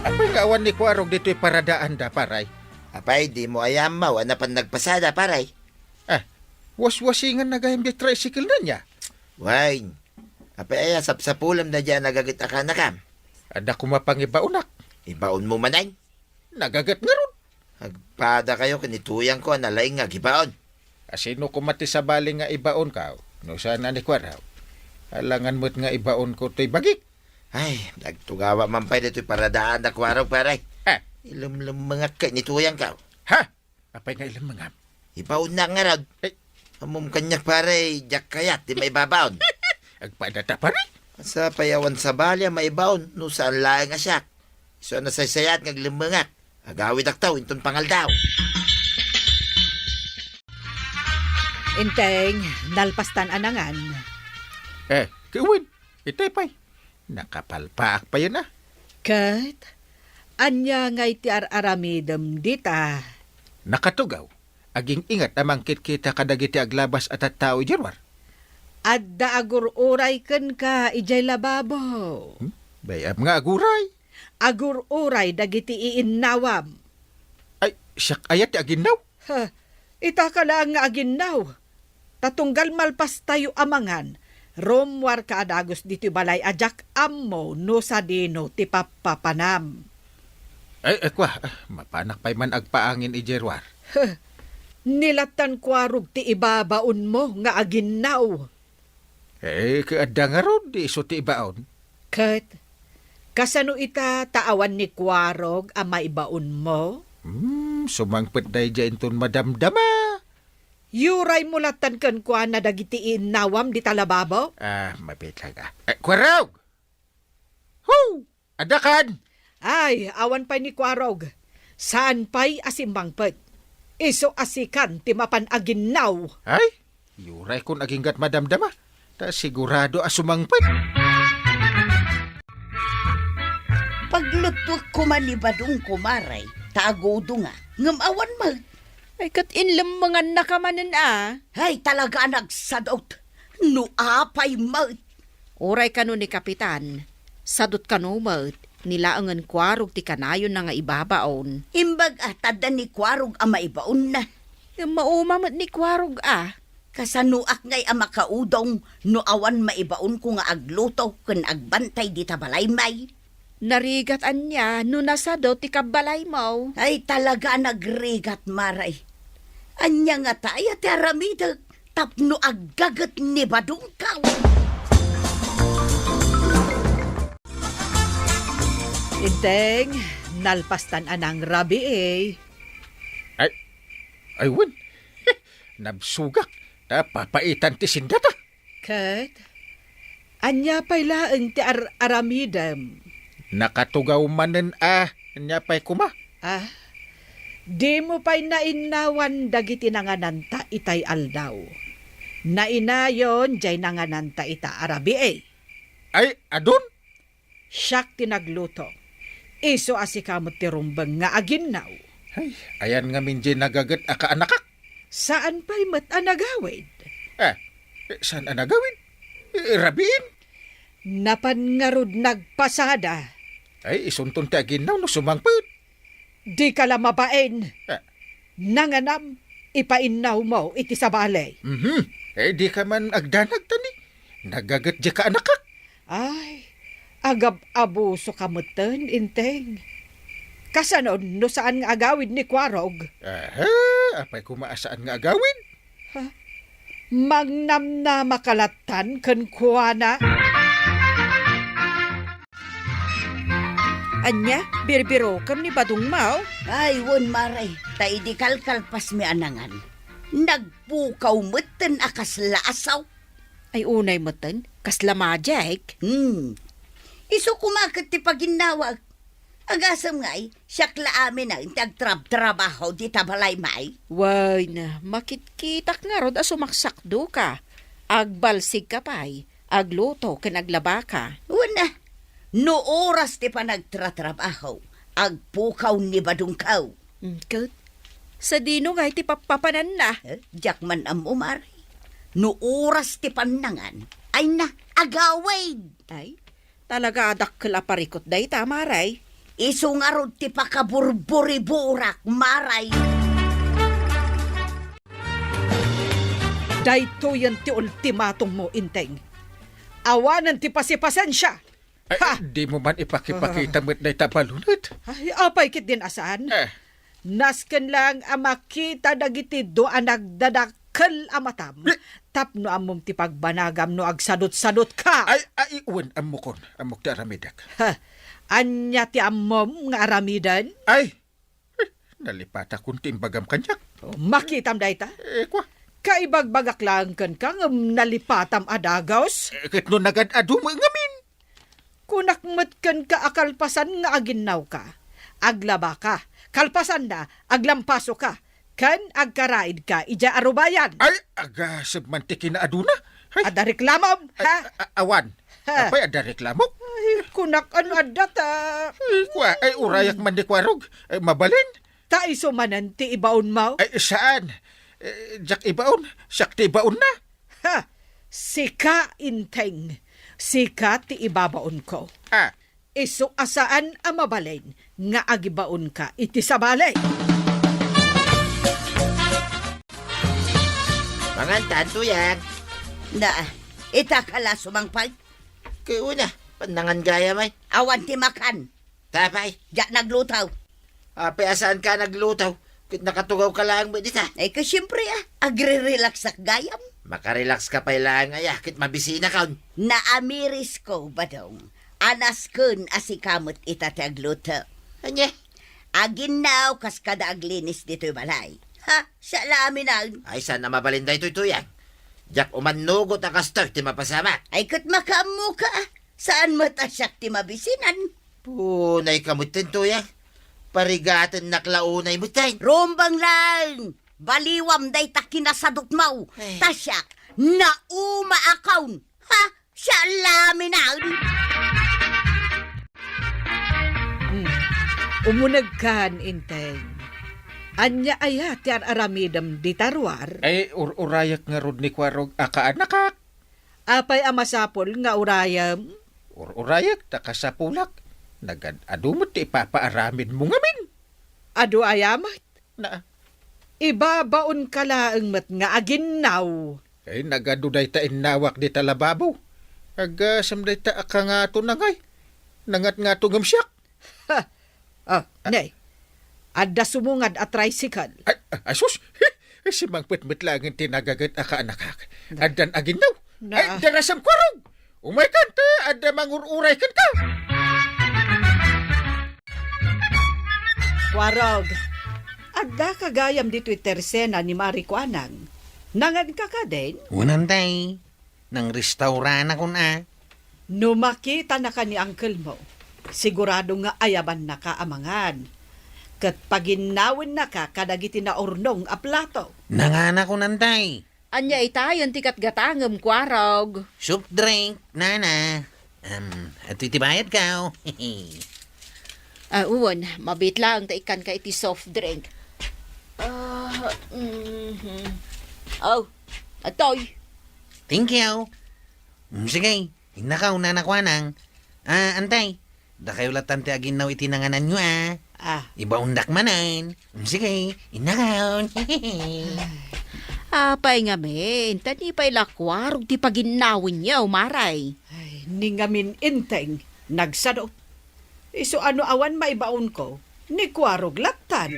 Apay nga awan ni Kuarog ditoy paradaanda, paray? Apay, dimo aya ammo a napan nagpasada, paray? Ah, waswasinganna gayam diay tricycle-na nia. Wen, apay aya sapsapulem daydiay a nagaget a kaanakam? Adda koma pangibaonak. Ibaonmo manen? Nagaget ngarud. Agpadakayo ken ni Tuyangko a nalaing nga agibaon. Asino koma ti sabali nga ibaonko no saan a ni Kuarog? Alangan met nga ibaonko toy bagik. Ay, nagtugawa man pay ditoy paradaanda, Kuarog, paray. Ha? Ilemlemmengak ken ni Tuyangko. Ha? Apay nga ilemmengam? Ibaonna ngarud. Eh. Ammom kaniak, pare, diak kayat ti maibabaon. Agpadata, pare? Sa pay awan sabali a maibaon no saan laeng a siak. Isu a nasaysayaat nga aglemmengak. Agawidakto inton pangaldaw. Enteng, nalpastan a nangan. Eh, kiwin, itay pay. Nakapalpaak payen a. Ket, ania ngay ti ar-aramidem dita? Nakatugaw, aging-ingat a mangkitkita kadagiti aglabas a tattao idiay ruar. Adda agur-uray kenka idiay lababo. Hmm? Bay-am nga aguray. Agur-uray dagiti iinnawam. Ay, siak aya ti aginnaw? Ha, itaka laeng nga aginnaw. Ta tunggal malpastayo a mangan, rummuarka a dagus ditoy balay a diak ammo no sadino ti pappapanam. Ay, ay, kua, ah, mapanak pay man agpaangin idiay ruar. Huh, ni lattan Kuarog ti ibabaonmo nga aginnaw. Eh, ket adda ngarud, di isu ti ibaon. Ket, kasano ita ta awan ni Kuarog a maibaonmo? Hmm, sumangpet daydiay inton madamdama. Yuraymo lattan kenkuana dagiti iinnawam dita lababo? Ah, mabiit laeng a. Eh, Kuarog! Hu! Adda kan? Ay, awan pay ni Kuarog. Saan pay a simmangpet. Isu a sikan ti mapan aginnaw. Ay, yuraykon aginggat madamdama. Ta sigurado a sumangpet. Pagluttuek koma ni Badong, kumare, ta agudonga. Ngem awan met. Ay, ket inlemmengannaka manen a. Ay, talaga a nagsadot. No apay met. Uray kano ni Kapitan, sadot kano met, ni laengen Kuarog ti kanayonna nga ibabaon. Imbag a, ta adda ni Kuarog a maibaonna. Ngem mauma met ni Kuarog a. Kasanoak ngay a makaudong no awan maibaonko nga agluto ken agbantay dita balay, May? Narigat ania no nasado ti kabbalaymo? Ay, talaga a nagrigat, Maray. Ania ngata aya ti aramidek tapno aggaget ni badongkaw? Inteng, nalpastan a nangrabii. Ay, ay, wen. Nabsugak. Ta papaitan ti sindata. Ket, ania pay laeng ti ar-aramidem? Nakatugaw manen a, ania pay koma? Ah, dimo pay nainnawan dagiti nangananta itay aldaw. Nainayon jay nangananta ita a rabii. Ay, adun? Siak ti nagluto. Isu a sika met ti rumbeng nga aginnaw. Ay, ayan ngamin jay nagaget a kaanakak? Saan pay met a nagawid? Ah, eh, saan a nagawid? Eh, rabiin? Napan ngarud nagpasada. Ay, isunton ti aginnaw no sumangpet. Dika la mabain. Ah. Nanganam, ipainnawmo iti sabali. Mhm. Eh, dika man agdanag, tani. Nagaget dika, anakak. Ay, agab-abusoka metten, Inteng. Kasano no saan nga agawid ni Kuarog? Aha, apay koma a saan nga agawid? Ha? Mangnamnamaka lattan kenkuana? Ania, birbirokem ni badongmo? Ay, wen, Maray, ta idi kalkalpasmi a nangan, nagpukaw metten a kasla asaw. Ay, unay metten, kasla magic? Hmm. Isu koma ket ti paginnawak. Agasem ngay, siak la aminen ti agtrabtrabaho dita balay, May. Wen, makitkitak ngarud a sumaksakdoka. Agbalsigka pay, agluto ken aglabaka. Wen, no oras ti panagtratrabaho, agpukaw ni badongkaw. Mm, ket, sadino ngay ti pappapananna? Eh, diak man ammo, Maray. No oras ti pannangan, ay na, agawid. Ay, talaga a dakkel a parikut dayta, Maray. Isu ngarud ti pakaburburiburak, Maray. Daytoyen ti ultimatummo, Inteng. Awanen ti pasipasensia. Ay, ha! Dimo man ipakipakita met dayta balunet? Ay, apay ketdin a saan? Eh. Nasken laeng a makita dagiti dua a nagdadakkel a matam. Eh. Tapno ammom ti pagbanagam no agsadutsadutka. Ay, ay, wen, ammokon, ammok ti aramidek. Ha, ania ti ammom nga aramiden? Ay, eh, nalipatakon ti imbagam kaniak. Oh, makitam dayta? Eh, kua. Kaibagbagak laeng kenka ngem nalipatam a dagus? Eh, ket no nagad-adu met ngamin? Kunak met kenka a kalpasan nga aginnawka, aglabaka, kalpasanna, aglampasoka, ken agkaraidka idiay arubayan. Ay, agasem man ti kinaaduna. Ay. Adda reklamom, ay, ha? A-, a-, awan. Ha. Apay, adda reklamok? Ay, kunak, ano adda ta? Ay, kua, ay, urayak man ni Kuarog. Ay, mabalin? Ta isu manen ti ibaonmo? Ay, saan? Eh, diak ibaon. Siak ti ibaonna. Ha! Sika, Inteng. Sika ti ibabaonko. Ah. Isu a saan a mabalin nga agibaonka iti sabali. Mangan tanto yan. Na, ita ka la sumangpay? Kay una, pannangan gayam ay. Awan ti makan. Tapay. Diak nagluto. Apay a saanka nagluto? Ket nakatugawka laeng met dita. Ay, ket siempre, ah, agre-relaxak gayam. Makarelaxka pay laeng aya, ket mabisinakon. Naamirisko, Badong. Anasken a sika met ita ti agluto. Ania? Aginnaw kas kada aglinis ditoy balay. Ha? Siak la aminen. Ay, saan a mabalin daytoy, Tuyang? Diak umannugot a kastoy ti mapasamak. Ay, ket makaammoka, ah. Saan met a siak ti mabisinan? Punay ka metten, Tuyang. Parigatennak la unay metten. Rumbeng laeng! Baliwam dayta kinasadutmo. Ay. Ta siak, naumaakon. Ha? Siak la aminen. Hmm. Umunegkan, Inteng. Ania aya ti ar-aramidem dita ruar? Ay, ur-urayak ngarud ni Kuarog a kaanakak. Apay a masapul nga urayem? Ur-urayak ta kasapulak. Nagad-adu met ti ipapaaramidmo ngamin. Adu aya met? Na, Ibabaonka laeng met nga aginnaw. Ay, nagadu dayta innawak dita lababo. Agasem dayta a kangato na ngay. Nangatngato ngem siak. Ha! Ah, ne. Adda sumungad a tricycle. Ay, ah, asus! Simangpet met laengen ti nagaget a kaanakak. Na. Addan aginnaw. Na. Ay, darasem, Kuarog! Umaykan ta adda mangur-uray kenka. Kuarog, addaka gayam ditoy tersena ni Mari Kuanang. Nanganka kadin? Wen, Antay. Nangrestauranakon a. No makitanaka ni uncle mo, sigurado nga ayabannaka a mangan. Ket paginnawennaka kadagiti naurnong a plato. Nanganakon, Antay. Ania itayen ti gatgatangem, Kuarog? Soft drink, nana. Em, adtoy ti bayadko. Ah, wen, mabiit laeng ta ikkanka iti soft drink. Ah, mhm. Oh, adtoy. Thank you. Mm, sige, innakaw, Nana Kuanang. Ah, Antay, dakayo latta ti aginnaw iti nangananyo, a. Ah. Ibaondak manen. Mm, sige, innakaw. Apay ngamin, ta ni pay la Kuarog ti paginnawenyo, Maray. Ay, ni ngamin Enteng, nagsadot. Isu a no awan maibaonko, ni Kuarog lattan.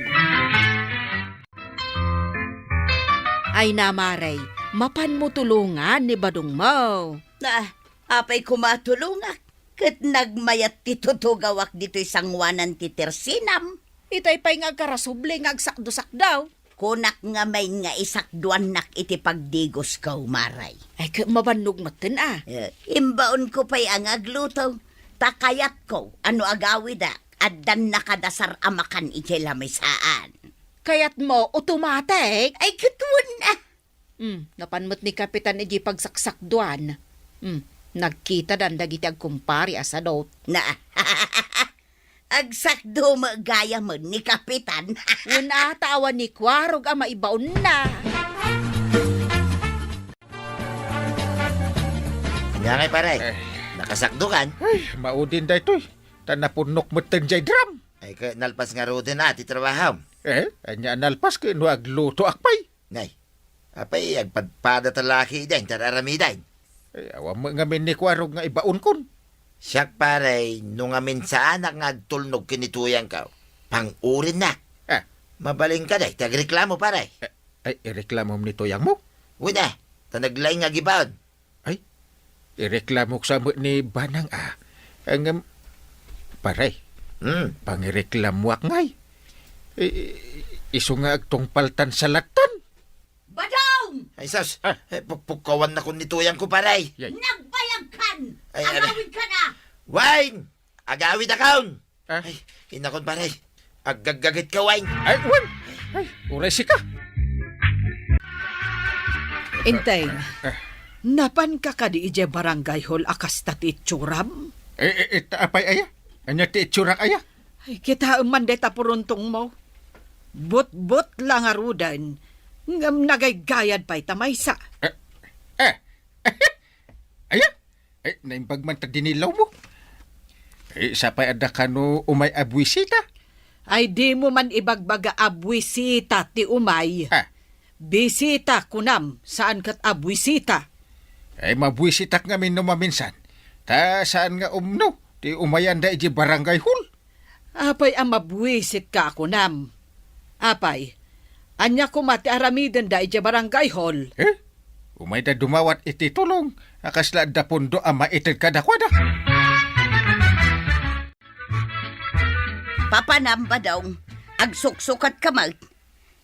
Ay na, Maray, mapanmo tulongan ni badongmo. Ah, apay koma tulongak? Ket nagmayat ti tutugawak ditoy sangoanan ti tersenam. Itay pay nga agkarasubli nga agsakdosakdaw. Kunak ngamin nga isakduannak iti pagdigosko, Maray. Ay, ket mabannog metten a. Eh, imbaonko pay a nga agluto. Ta kayatko a no agawidak, addan nakadasar a makan idiay lamisaan. Kayatmo, automatic? Ay, ket wen a. Hmm, napan met ni Kapitan idiay pagsaksakduan. Hmm, nagkitadan dagiti agkumpare a sadot. Na, agsakdo met gayamen ni Kapitan. Wen a, ta awan ni Kuarog a maibaonna. Ania ngay, pare? Eh. Nakasakdokan? Ay, maudin daytoy. Ta napunnok metten jay drum. Ay, ket nalpas ngaruden a ti trabahom. Eh, ania a nalpas ket no aglutoak pay? Nay, apay agpadpada ta laki idiay ti ar-aramiden? Eh, awan met ngamin ni Kuarog nga ibaonkon. Siak, pare, no ngamin saanak nga agtulnog ken ni tuyangko, pang-urinnak. Ah. Mabalin kadi ti agreklamo, pare. Eh, ay, ireklamom ni tuyangmo? Wen a, ta naglaing nga agibaon. Ay, ireklamok sa met ni Banang a. Ngem, pare, hmm, pangireklamoak ngay. I-, i-, isu nga agtungpaltan sa lattan. Badong! Ay, sus. Ah. Eh, pukpukawannakon ni tuyangko, pare. Yay. Nagbayagkan! Ay, ay. Agawidka na! Wine! Agawidakon! Ah? Ay, innakon, pare. Aggaggagitka, Wine. Ay, wen! Ay, uray sika. Enteng, ah, napanka kadi idiay barangay hall a kasta ti itsuram? Eh, eh, eh, ta-, apay aya? Ania ti itsurak aya? Ay, kitaem man dayta puruntongmo. Butbot la ngaruden, ngem nagaygayad pay ta maysa. Eh, eh, aya? Eh, naimbag man ta dinillawmo. Eh, sapay adda kano umay a buisita? Ay, dimo man ibagbaga a buisita ti umay. Ah. Bisita, kunam, saan ket a buisita. Eh, mabuisitak ngamin no maminsan. Ta saan nga umno ti umayan da iti barangay hall? Apay a mabuisitka a kunam? Apay, ania koma ti aramidenda idiay barangay hall? Eh? Umayda dumawat iti tulong a kasla adda pundo a maited kadakuada. Papanam, Badong, agsuksukatka met.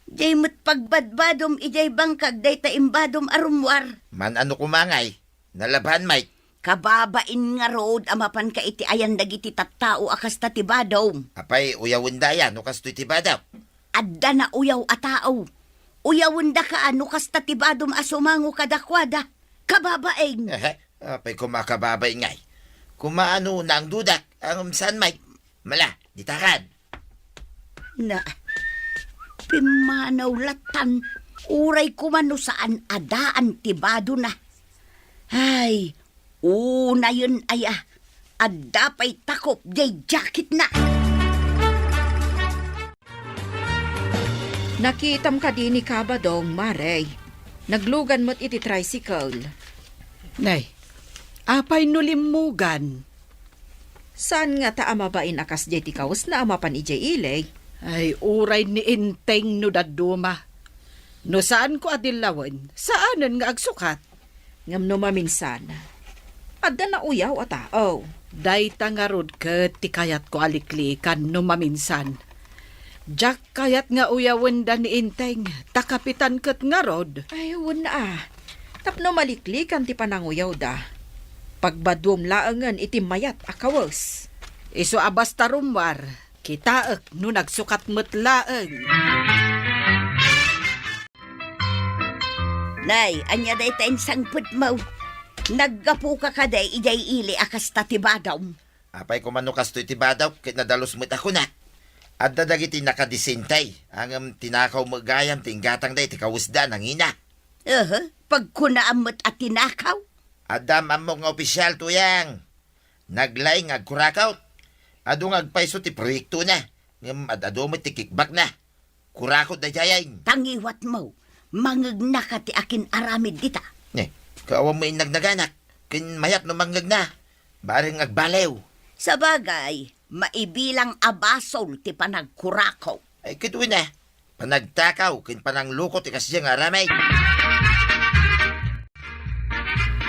Diay met pagbadbadom idiay bangkag dayta imbadom a rummuar. Man-ano koma ngay? Nalaban, Mike. Kababain ngarud a mapanka iti ayan dagiti tattao a kasta ti badom. Apay, uyawenda aya no kastoy ti badom? Adda nauyaw a tao. Uyawendaka a no kasta ti badom a sumango kadakuada. Kababain. Ehe, apay koma kababain ngay? Koma no naangdudak, ngem saan, Mike? Mala, ditakan. Na, pimmanaw lattan, uray koma no saan a daan ti badona. Ay, unayen aya, adda pay takop diay jacketna. Nakitam kadi ni Kabadong, Mare? Naglugan met iti tricycle. Nay, apay no limmugan? Saan ngata a mabain a kasdiay ti kawesna a mapan idiay ili? Ay, uray ni Enteng no dadduma. No saanko a dillawen, saanen nga agsukat. Ngem no maminsan, adda nauyaw a tao. Dayta ngarud ket ti kayatko a liklikan no maminsan. Diak kayat nga uyawenda ni Enteng, ta kapitan ket ngarud. Ay, wen a. Tapno maliklikan ti pananguyawda, pagbaduem laengen iti mayat a kawes. Isu a basta rummuar, kitaek no nagsukat met laeng. Nay, ania dayta insangpetmo? Naggapuka kadi idiay ili a kasta ti badawm? Apay koma no kastoy ti badawk ket nadalus met a kunak. Adda dagiti nakadisente, ngem tinakaw met gayam ti inggatangda iti kawesda a nangina. Aha, pagkunaam met a tinakaw? Adda am-ammok nga opisial, Tuyang. Naglaing nga agkurakot. Adu nga agpayso ti proyektona, ngem ad-adu met ti kickbackna. Kurakot daydiay. Tangiwatmo, mangegnaka ti akin-aramid dita. Ne, kaawan mo innagnaganak, ken mayat no mangngegna. Bareng agbaliw. Sabagay, maibilang a basol ti panagkurakot. Ay, ket wen a, panagtakaw ken pananglukot ti kasdiay nga aramid.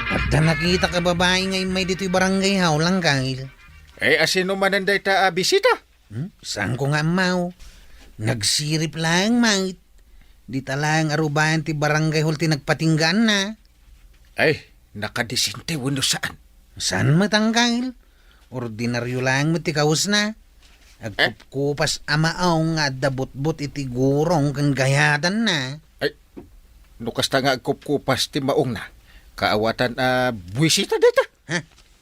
Adda nakitak a babai nga immay ditoy barangay hall, Angkel. Ay, asino manen dayta a bisita? Hmm? Saanko nga ammo. Nagsirip laeng met. Dita laeng a rubayan ti barangay hall ti nagpatinggaanna. Ay, nakadisente wenno saan? Saan met, Angkel? Ordinario laeng met ti kawesna. Agkupkupas a maong nga adda butbot iti gurong ken gayatanna. Ay, no kasta nga agkupkupas ti maongna, kaawatan a buisita dayta. Ha?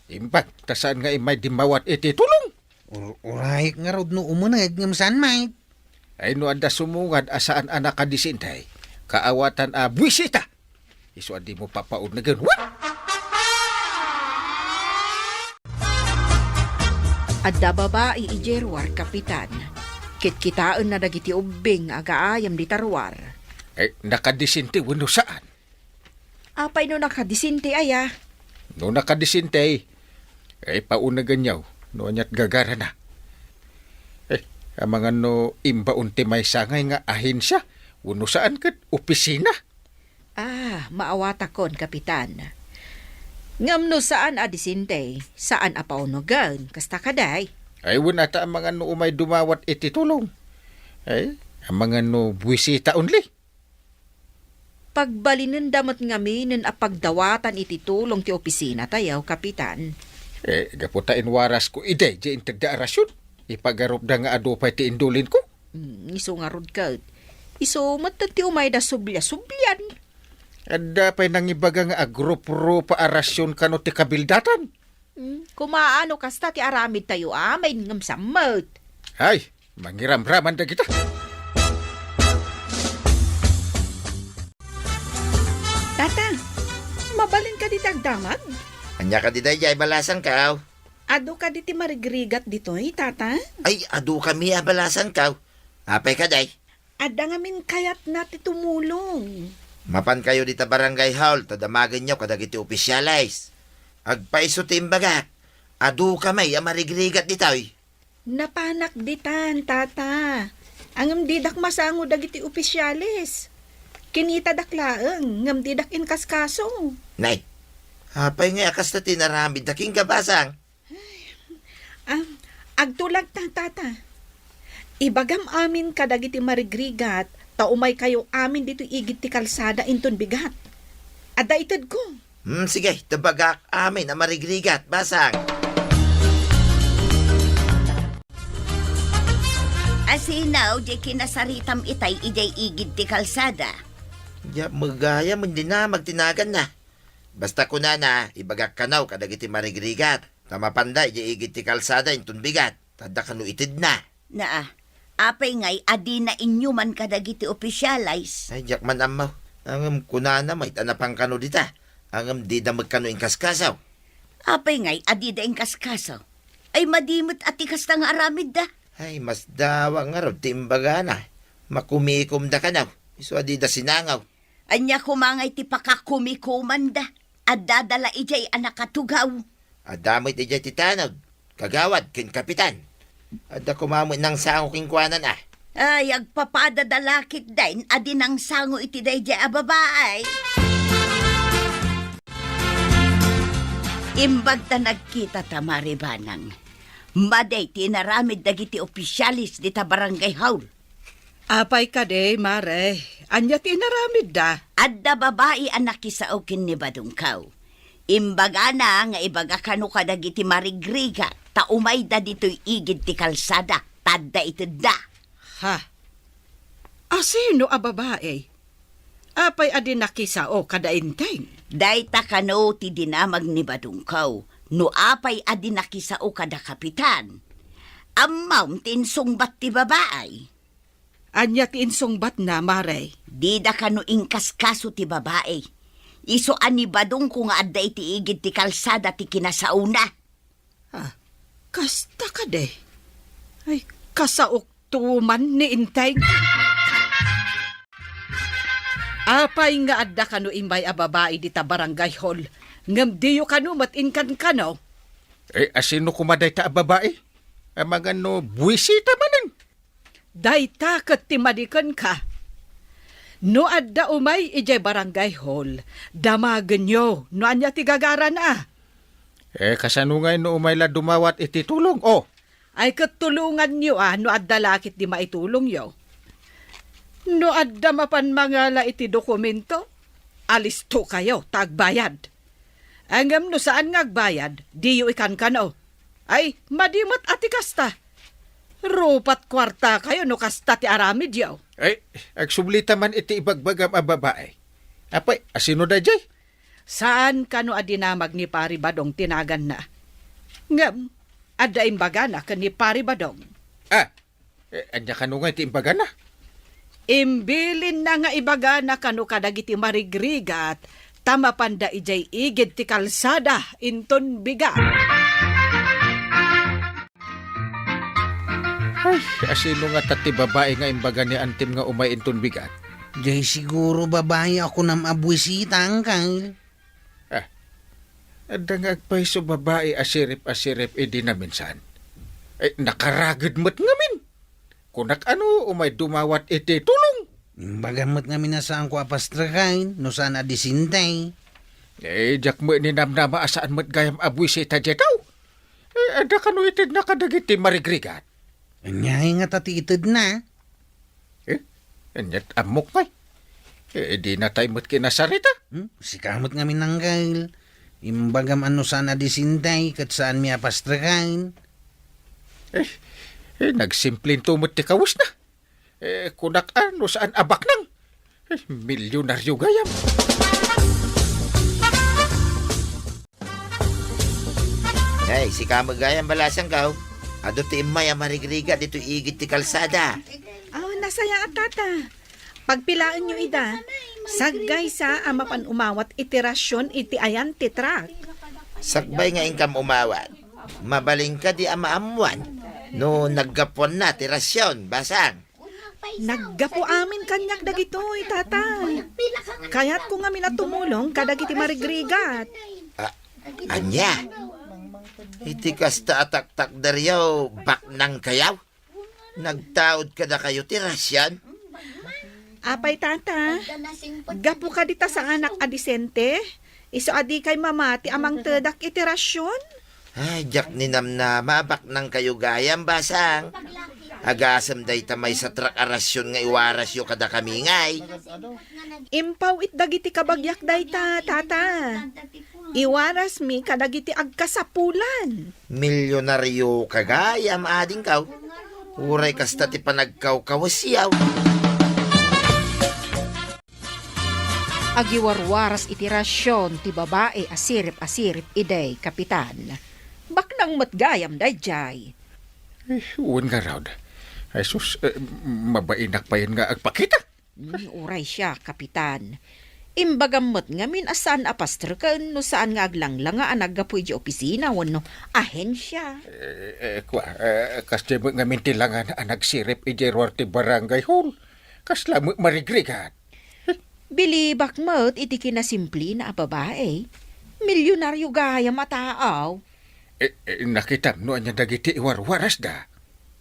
Imbag ta saan nga immay dimmawat iti tulong. Ur-, urayek ngarud no umuneg ngem saan met. Ay, no adda sumungad a saan a nakadisente, kaawatan a buisita. Isu a dimo papaunegen. What? Adda babai idiay ruar, Kapitan. Kitkitaenna dagiti ubbing nga agaayam dita ruar. Eh, nakadisente wenno saan? Apay no nakadisente aya? No nakadisente, eh, paunegenyo no aniat gagarana. Eh, amangan no imbaon ti maysa ngay nga ahensia, wenno saan ket opisina? Ah, maawatakon, Kapitan. Ngem no saan a disente, saan a paunegen, kasta kadi? Ay, wen a ta amangan no umay dumawat iti tulong. Ay, amangan no buisita only. Pagbalinenda met ngamin a pagdawatan iti tulong ti opisinatayo, Kapitan. Eh, gapu ta inwarasko idi, diay intedda a rasion. Ipagarupda nga adu pay ti indulinko. Hmm, isu ngarud ket. Isu met ti umayda subliasublian. Adda pay nangibaga nga agruprupa a rasion kano ti kabildatan. Hmm, kumaano kasta ti aramidtayo amin ngem sammet? Ay, mangiramraman dagita. Tata, mabalin kadi ti agdamag? Ania kadi daydiay, balasangko? Adu kadi ti marigrigat ditoy, Tata? Ay, adu kami a, balasangko. Apay kadi? Adda ngamin kayatna ti tumulong. Mapankayo dita barangay hall ta damagenyo kadagiti opisyales. Agpayso ti imbagak, adu kami a marigrigat ditoy. Napanak ditan, Tata. Ngem didak masango dagiti opisyales. Kinitadak laeng, ngem didak inkaskaso. Nay, apay ngay a kasta ti inaramidda kenka, basang? Ah, agtulagta, Tata. Ibagam amin kadagiti marigrigat ta umaykayo amin ditoy igid ti kalsada inton bigat. Adda itedko. Hmm, sige, ibagak amin a marigrigat, basang. Asino diay kinasaritam itay idiay igid ti kalsada? Diak met gayam a dinamag ti naganna. Basta kunana, ibagak kano kadagiti marigrigat. Ta mapanda idiay igid ti kalsada inton bigat, ta adda kano itedna. Naa, apay ngay a dina inyuman kadagiti opisyales? Ay, diak man ammo. Ngem kunana met a napan kano dita. Ngem dida met kano inkaskaso. Apay ngay a dida inkaskaso? Ay, madi met a ti kasta nga aramidda. Ay, masdawa ngarud ti imbagana. Makumikomda kano, isu a dida sinangaw. Ania koma ngay ti pakakumikomanda? Addada la idiay a nakatugaw. Adda met idiay ti tanod, kagawad ken kapitan. Adda koma met nangsango kenkuana a. Ay, agpapadada la ketdin a di nangsango iti daydiay a babai. Imbag ta nagkitata, Mare Banang. Madi ti inaramid dagiti opisyales dita barangay hall. Apay kadi, Mare? Ania ti inaramidda? Adda babai a nakisao ken ni Badongkaw. Imbagana nga ibaga kano kadagiti marigrigat ta umayda ditoy igid ti kalsada, ta adda itedda. Ha? Asino a babai? Apay a di nakisao kada Enteng? Dayta kano ti dinamag ni Badongkaw, no apay a di nakisao kada kapitan. Ammom ti insungbat ti babai. Ania ti insungbatna, Mare? Dida kano inkaskaso ti babai. Isu a ni Badongko nga adda iti igid ti kalsada ti kinasaona. Ah, kasta kadi? Ay, kasaokto man ni Enteng. Apay nga adda kano immay a babai dita barangay hall, ngem diyo kano met inkankano? Eh, asino koma dayta a babai? Amangan no buisita manen. Dayta ket ti madi kenka. No adda umay idiay barangay hall, damagenyo no ania ti gagarana. Eh, kasano ngay no umay la dumawat iti tulong? Oh. Ay ket tulonganyo a no adda la ket di maitulongyo. No adda mapan mangala iti dokumento, alistokayo ta agbayad. Ngem no saan nga agbayad, diyo ikankano. Ay, madi met a ti kasta. Rupat kuartakayo no kasta ti aramidyo. Ay, agsublita man iti ibagbagam a babai. Apay, asino daydiay? Saan kano a dinamag ni Pari Badong ti naganna. Ngem, adda imbagana ken ni Pari Badong. Ah, eh, ania kano nga iti imbagana? Imbilinna nga ibagana kano kadagiti marigrigat ta mapanda idiay igid ti kalsada inton bigat. Ay, asino nga ta ti babai nga imbaga ni Antim nga umay inton bigat? Jay siguro babai a kunam a buisita, Angkal. Ah, adda nga agpayso babai a sirip a sirip idi naminsan. Ay, nakaragid met ngamin. Kunak ano, umay dumawat iti tulong. Imbagam met ngamin a saanko a pastreken, no saan a disinte. Eh, diak met ninamnama a saan met gayam a buisita diay tao. Eh, adda kano itedna kadagiti marigrigat? Aniay nga ta ti itedna? Eh, aniat ammok ngay? Eh, di na tay met kinasarita. Hmm? Sika met ngamin, Angkal. Imbagam a no saan a disinte, ket saanmi a pastreken. Eh, eh, nagsimplento met ti kawesna. Eh, kunak a no saan a baknang. Eh, milyonaryo gayam. Ay, sika met gayam, balasangko. Adu ti immay a marigrigat ditoy igid ti kalsada. Aw, nasayaat, tata. Pagpilaenyo ida. Saggaysa a mapan umawat iti rasyon iti ayan ti truck. Sakbay nga inkam umawat. Mabalin kadi a maammuan no naggapuanna ti rasyon, basang. Naggapu amin kaniak dagitoy, tata. Kayatko ngamin a tumulong kadagiti marigrigat. Ah, ania? Iti kasta a taktakderyo, baknangkayo? Nagtaud kadakayo ti rasyon? Apay, tata, gapu kadi ta saanak a disente, isu a dikay mamati a mangtedak iti rasyon? Ay, diak ninamnama a baknangkayo gayam, basang. Agasem dayta maysa truck a rasyon nga iwarasyo kadakami ngay. Impaw-it dagiti kabagiak dayta, tata. Iwarasmi kadagiti agkasapulan. Milyonaryoka gayam, adingko. Uray kasta ti panagkawkawesyo. Agiwarwaras iti rasyon ti babai a sirip a sirip idi, Kapitan. Baknang met gayam daydiay. Eh, wen ngarud. Ay sus, eh, mabainak payen nga agpakita. Hmm, uray siak, Kapitan. Imbagam met ngamin a saan a pastreken no saan nga aglanglangan a naggapu idiay opisina wenno ahensia. Eh, eh, kua, eh, kasdiay met ngamin ti langan a nagsirip idiay ruar ti barangay hall. Kasla met marigrigat? Bilibak met iti kinasimplena a babai. Milionario gayam a tao. Eh, eh, nakitam no ania dagiti iwarwarasda?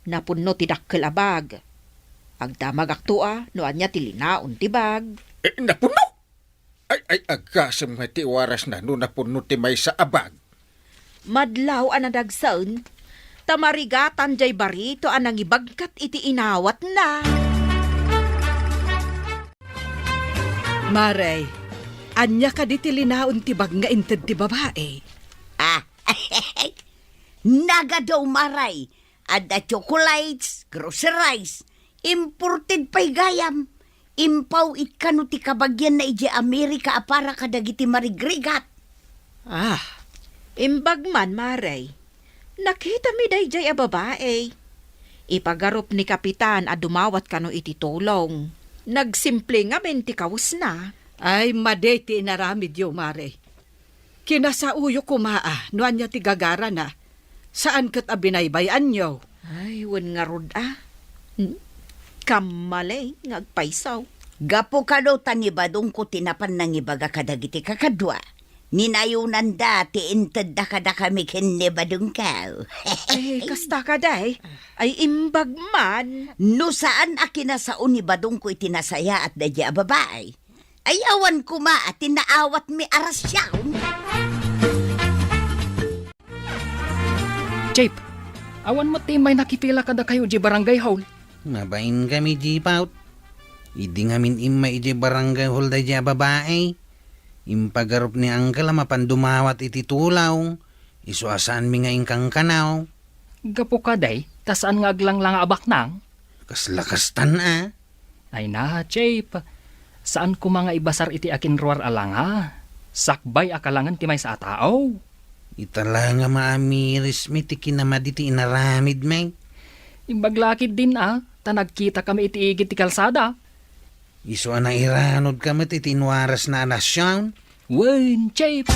Napunno ti dakkel a bag. Agdamagakto a no ania ti linaon ti bag. Eh, napunno? Ay, ay, agasem nga ti warasna no napunno ti maysa a bag. Madlaw a nadagsen, ta marigatan jay barito a nangibagkat iti inawatna. Mare, ania kadi ti linaon ti bag nga inted ti babai? Ah, nagadu, Mare. Adda chocolates, groceries, imported pay gayam. Impaw-it kano ti kabagianna idiay Amerika a para kadagiti marigrigat. Ah, imbag man, Mare. Nakitami daydiay a babai. Ipagarup ni Kapitan a dumawat kano iti tulong. Nagsimple ngamin ti kawesna. Ay, madi ti inaramidyo, Mare. Kinasaoyo koma a no ania ti gagarana. Saan ket a binaybay-anyo. Ay, wen ngarud a. Hmm? Kammaleng nga agpayso. Gapu kano ta ni Badongko ti napan nangibaga kadagiti kakadua. Ninayonanda ti intedda kadakami ken ni Badongko. Eh, kasta kadi. Ay, imbag man. No saan a kinasao ni Badongko iti nasayaat daydiay a babai. Ay, awan koma a ti naawatmi a rasion. Chief, awan met ti immay nakipila kadakayo idiay barangay hall. Nabainkami, Chief, out. Idi ngamin immay idiay barangay hall daydiay a babai, impagarup ni Uncle a mapan dumawat iti tulong, isu a saanmi nga inkankanaw. Gapu kadi, ta saan nga aglanglanga a baknang? Kasla kastan a. Ay na, Chief. Saan koma nga ibasar iti akinruar a langa. Sakbay a kalangen ti maysa a tao. Ita la nga maamirismi ti kinamadi ti inaramidmi. Imbag la ketdin a, ta nagkitakami iti igid ti kalsada. Isu a nairanodka met iti inwarasna a nasion. Wen, Chief.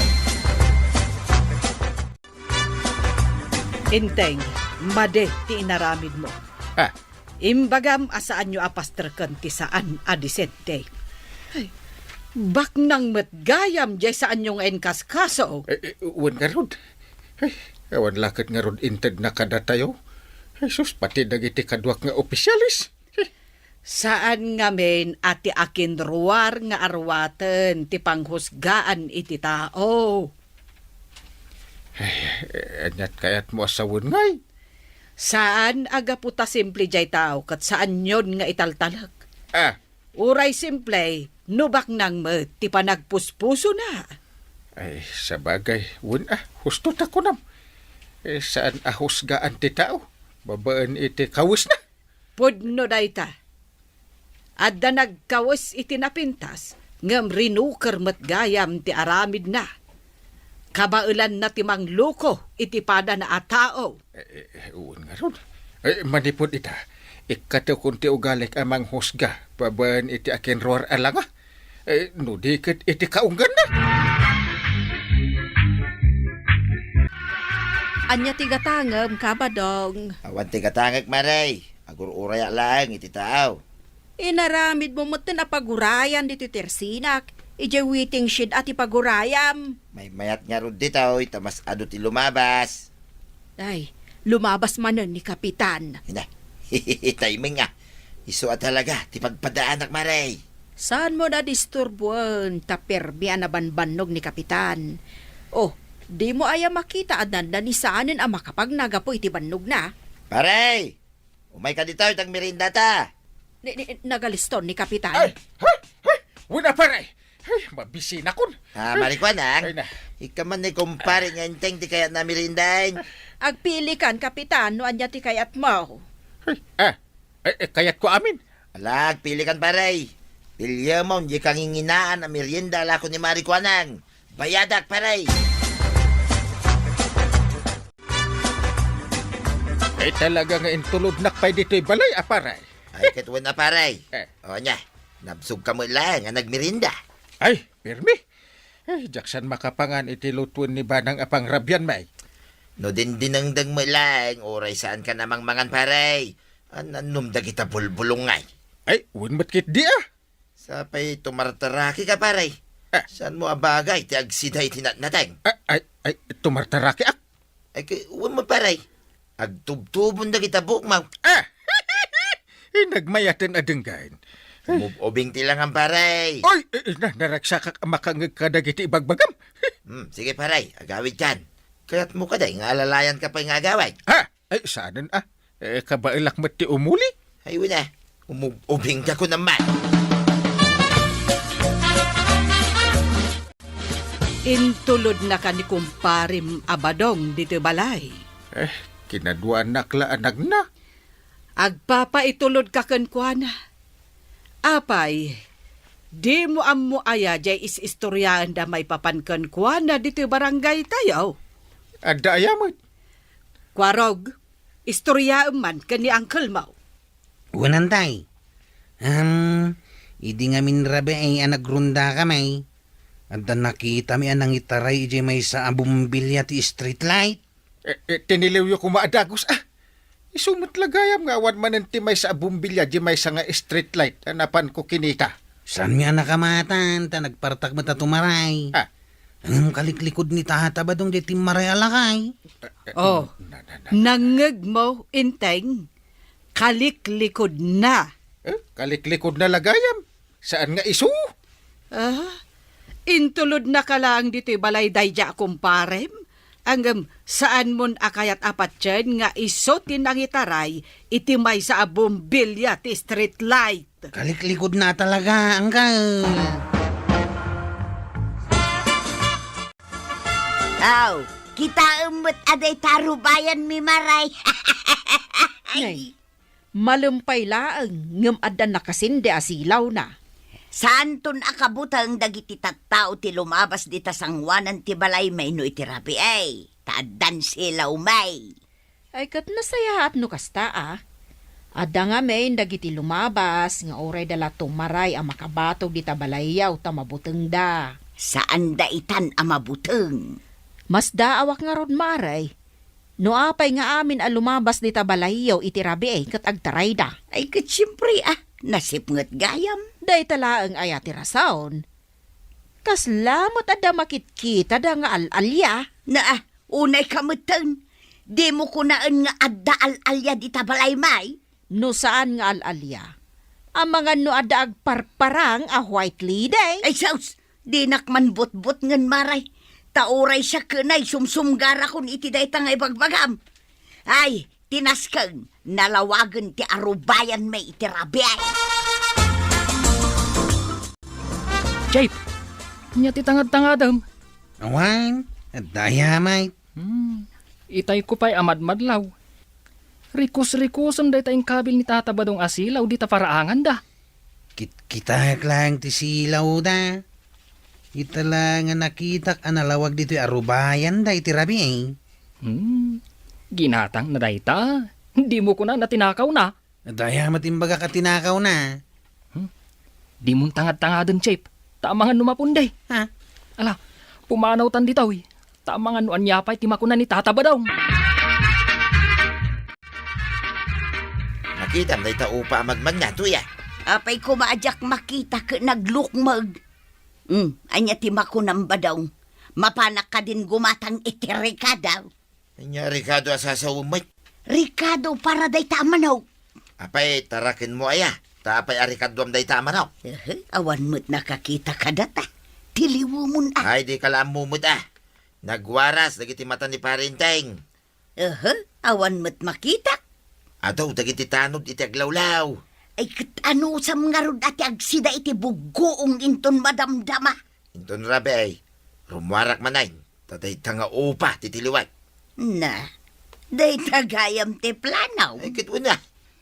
Enteng, madi ti inaramidmo. Ah. Imbagam a saanyo a pasterken ti saan a disente. Ay, baknang met gayam diay saanyo nga inkaskaso. Eh, eh, wen ngarud. Ay, awan la ket ngarud intedna kadatayo. Ay, sus, pati dagiti kaduak nga opisyales. Saan ngamin a ti akinruar nga arwaten ti panghusgaan iti tao. Ay, aniat kayatmo a sawen ngay? Saan a gapu ta simple jay tao ket saanyon nga italtalek. Ah. Uray simple, no baknang met ti panagpuspusona. Ay, sabagay, wen a, husto ta kunam. Eh, saan a husgaan ti tao babaen iti kawesna. Pudno dayta. Adda nagkawes iti napintas, ngem rinuker met gayam ti aramidna. Kabaelanna ti mangloko iti padana a tao. Eh, eh, eh, wen ngarud. Eh, manipud ita, ikkatokon ti ugalik a manghusga babaen iti akinruar a langa. Eh, no di ket iti kaungganna. Ania ti gatangem, Kabadong? Awan ti gatangek, Mare. Agur-urayak laeng iti tao. Inaramidmo metten a pagurayan ditoy tersinak, idiay waiting shed a ti pagurayam. Maymayat ngarud ditoy, ta mas adu ti lumabas. Ay, lumabas manen ni Kapitan. Ina, timing a. Isu a talaga ti pagpadaanak, Mare. Saanmo a disturboen ta permi a nabanbannog ni Kapitan. Oh, dimo aya makita a dandani saanen a makapagna gapu iti bannogna? Pare! Umayka ditoy, ta agmeriendata. Ni, ni, nagaliston ni Kapitan. Ay, ay, ay, wen a, pare. Ay, mabisinakon. Ah, Marikuanang. Ay, na. Ika man ni kumpare nga inteng ti kayatna a meriendaen. Agpilikan, Kapitan, no ania ti kayatmo. Ay, ah, eh, eh, kayatko amin. Ala, agpilikan, pare. Piliemon diay kanginginaan a merienda a lako ni Marikuanang. Bayadak, pare. Ay, talaga nga intulodnak pay ditoy balay a, pare. Ay, ket wen a, pare. Eh. O, nia, nabsogka met laeng a nagmerienda. Ay, permi. Ay, diak san makapangan iti lutuen ni Banang a pangrabian, may. No dindinengdeng met laeng, uray saankan a mangmangan, pare. An-, annom dagita bulbulong ngay. Ay, wen met ketdi, a. Sapay tumartaraki ka, pare. A. Saanmo a bagay ti agsida iti natnateng? A, ay, ay, tumartaraki, a. Ay, ke-, wen met, pare. Agtubtubon dagita buokmo. A! Nagmayaten a denggen. Umub-ubing ti langan, pare. Oy, eh, na, naragsakak a makangeg kadagiti ibagbagam. Hmm, sige, pare, agawidkan. Kayatmo kadi nga alalayanka pay nga agawid? Ha? Ay, saanen, a. Eh, kabaelak met ti umuli. Ay, wen a. Umub-ubingka kunam man. Intulodnaka ni kumparem a Badong ditoy balay. Eh, kinaduanak la a nagna. Agpapaitulodka kenkuana. Apay, dimo ammo aya jay is-istoriaenda maipapan kenkuana ditoy barangaytayo? Adda aya met? Kuarog, istoriaem man ken ni uncle-mo. Wen, tay. Am, idi ngamin rabii a nagrondakami, adda nakitami a nangitaray idiay maysa a bombilya ti street light. Eh, eh, tiniliwyo koma a dagus, a. Isu met la gayam nga awan manen ti maysa a bombilya diay maysa nga street light a napanko kinita. Saanmi a nakamatan, ta nagpartak met a tumaray. A. Ngem kaliklikod ni Tata Badong diay timmaray a lakay. Eh, eh, Oh, na, na, na, na. Nangngegmo, Enteng? Kaliklikodna. Eh, kaliklikodna la gayam? Saan nga isu? Ah, intulodnaka laeng ditoy balay daydiay a kumparem? Ngem saanmon a kayat a patien nga isu ti nangitaray iti maysa a bombilya ti street light? Kaliklikodna talaga, uncle. Aw, kitaem met a dayta a rubayanmi, Maray. Nay, malem pay laeng ngem adda nakasindi a silawna. Saanton a kabuteng dagiti tattao ti lumabas dita sangoanan ti balaymi no iti rabii, ta addan silawmi. Ay, ket nasayaat no kasta, a. Adda ngamin dagiti lumabas nga urayda la tumaray a makabatog dita balayyo ta mabutengda. Saanda itan a mabuteng. Masdaawak ngarud, Maray. No apay nga amin a lumabas dita balayyo iti rabii ket agtarayda? Ay, ket siempre, a, nasipnget gayam. Dayta laeng aya ti rason. Kasla met adda makitkitada nga al-alia? Na, a, unayka metten. Dimo kunaen nga adda al-alia dita balaymi? No saan nga al-alia, amangan no adda agparparang a white lady. Ay, sus! Dinak man butbutngen, Maray. Ta uray siak ken ay sumsumgarakon iti dayta nga ibagbagam. Ay, ti nasken, nalawagen ti arubayanmi iti rabii. Jake, ania ti tangad-tangadem? Awan, adda aya met. Hmm, itayko pay a madmadlaw. Rikus-rikusen dayta inkabil ni Tata Badong a silaw dita paraanganda. Kit-, kitaek laeng ti silawda. Ita la nga nakitak a nalawag ditoy arubayanda iti rabii. Hmm, ginatangna dayta. Dimo kunana tinakawna. Dayta met imbagak a tinakawna. Hmm? Dimon tangad-tangaden, Chief. Ta amangan no mapundi. Ha? Ala, pumanawtan ditoy. Ta amangan no ania pay ti makuna ni Tata Badong. Nakitam dayta upa a magmagna, tuya. Apay koma a diak makita ket naglukmeg. Hmm, ania ti makunam, Badong? Mapanak kadin gumatang iti rekado? Ania rekado a sasawem met? Rekado para dayta a manok. Apay, tarakenmo aya? Ta apay a rekaduam dayta a manok? Ehe, awan met nakakita kadata. Tiliwemon a. Ay, dika la ammo met a. Nagwaras dagiti mata ni Pare Enteng. Ehe, awan met makitak. Adu dagiti tanod iti aglawlaw. Ay, ket anusam ngarud a ti agsida iti buggoong inton madamdama? Inton rabii, rummuarak manen, ta dayta nga upa ti tiliwek. Na, dayta gayam ti plano. Ay, ket wen a,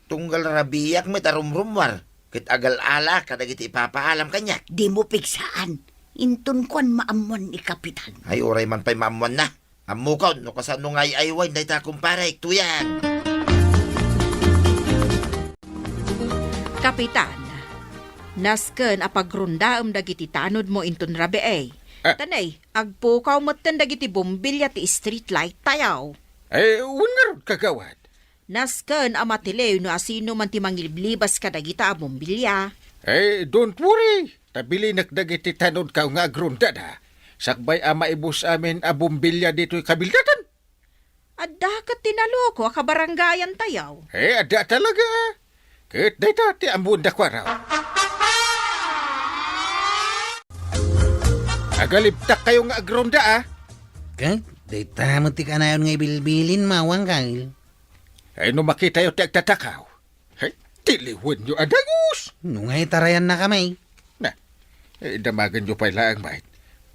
tunggal rabiiak met a rumrummuar, ket agal-alaak kadagiti ipapaalam kaniak. Dimo pigsaan, inton kuan maammuan ni Kapitan. Ay, uray man pay maammuanna. Ammokon no kasano nga ay-aywaen dayta kumparek, tuyan. Kapitan, nasken a pagrondaem dagiti tanodmo inton rabii. Ah. Ta nay, agpukaw metten dagiti bombilya ti street light tayo. Eh, wen ngarud, kagawad. Nasken a matiliw no asino man ti mangiliblibas kadagita a bombilya. Eh, don't worry. Ta bilinek dagiti tanodkaw nga agrondada. Sakbay a maibus amin a bombilya ditoy kabildatan. Adda ket ti naloko a kabarangayantayo. Eh, adda talaga. Ket dayta ti ammoen da kuara. Agalibtakkayo nga agronda, ah. Ket dayta met ti kanayon nga ibilbilin, Mawang Kyle. Ay, no makitayo ti agtatakaw, ay, tiliwenyo a dagus. No nga itarayannakami. Na, eh, damagenyo pay laeng, mait.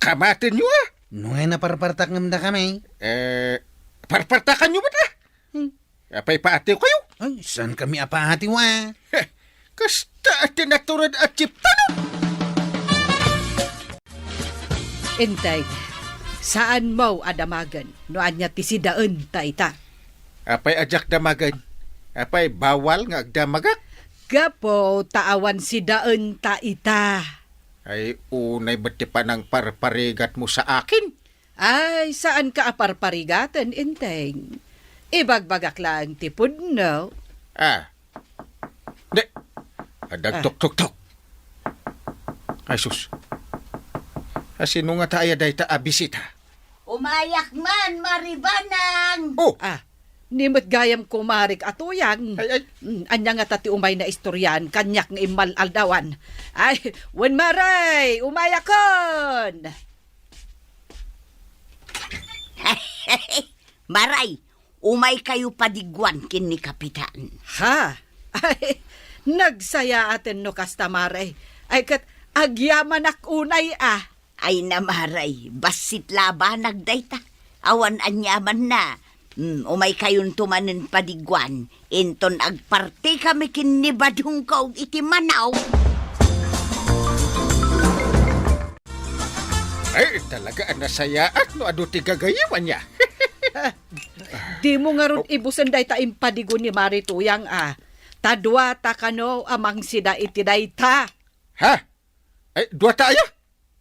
Kamatenyo, ah. No nga naparpartak ngem dakami. Eh, parpartakanyo met, ah. Hmm. Apay paatiw kayo? Ay, saan kami apaatiw, ah? Heh, kasta ti natured a chiptanon. Integ, saan mo a damagen no ania ti sidaenta ita? Apay a diak damagen? Apay bawal nga agdamagak? Gapu ta awan sidaenta ita. Ay, unay met ti panangparparigatmo sa akin. Ay, saanka a parparigaten, Inteng. Ibagbagak laeng ti pudno. Ah. Di. Adda agtuktuktok. Ay, sus. Asino ngata aya dayta a bisita? Umayak man, Maribanang! Oh! Ah, ni met gayam kumarik a Tuyang. Ay, ay. Mm, ania ngata ti umayna istorian, kaniak nga immal-aldawan. Ay, wen, Maray, umayakon! Maray, umaykayo padiguan ken ni Kapitan. Ha? Ay, nagsayaaten no kasta, Maray. Ay, ket agyamanak unay, ah. Ay na, Maray, bassit la a banag dayta. Awan aniamanna. Hmm, umaykayonto manen padiguan. Inton agpartikami ken ni Badongko iti manaw. Ay, talaga a nasayaat no adu ti gagayyem ania. Dimo ngarud ibusen dayta impadigo ni Mari Tuyang, a. Ta duata kano a mangsida iti dayta. Ha? Ay, duata aya?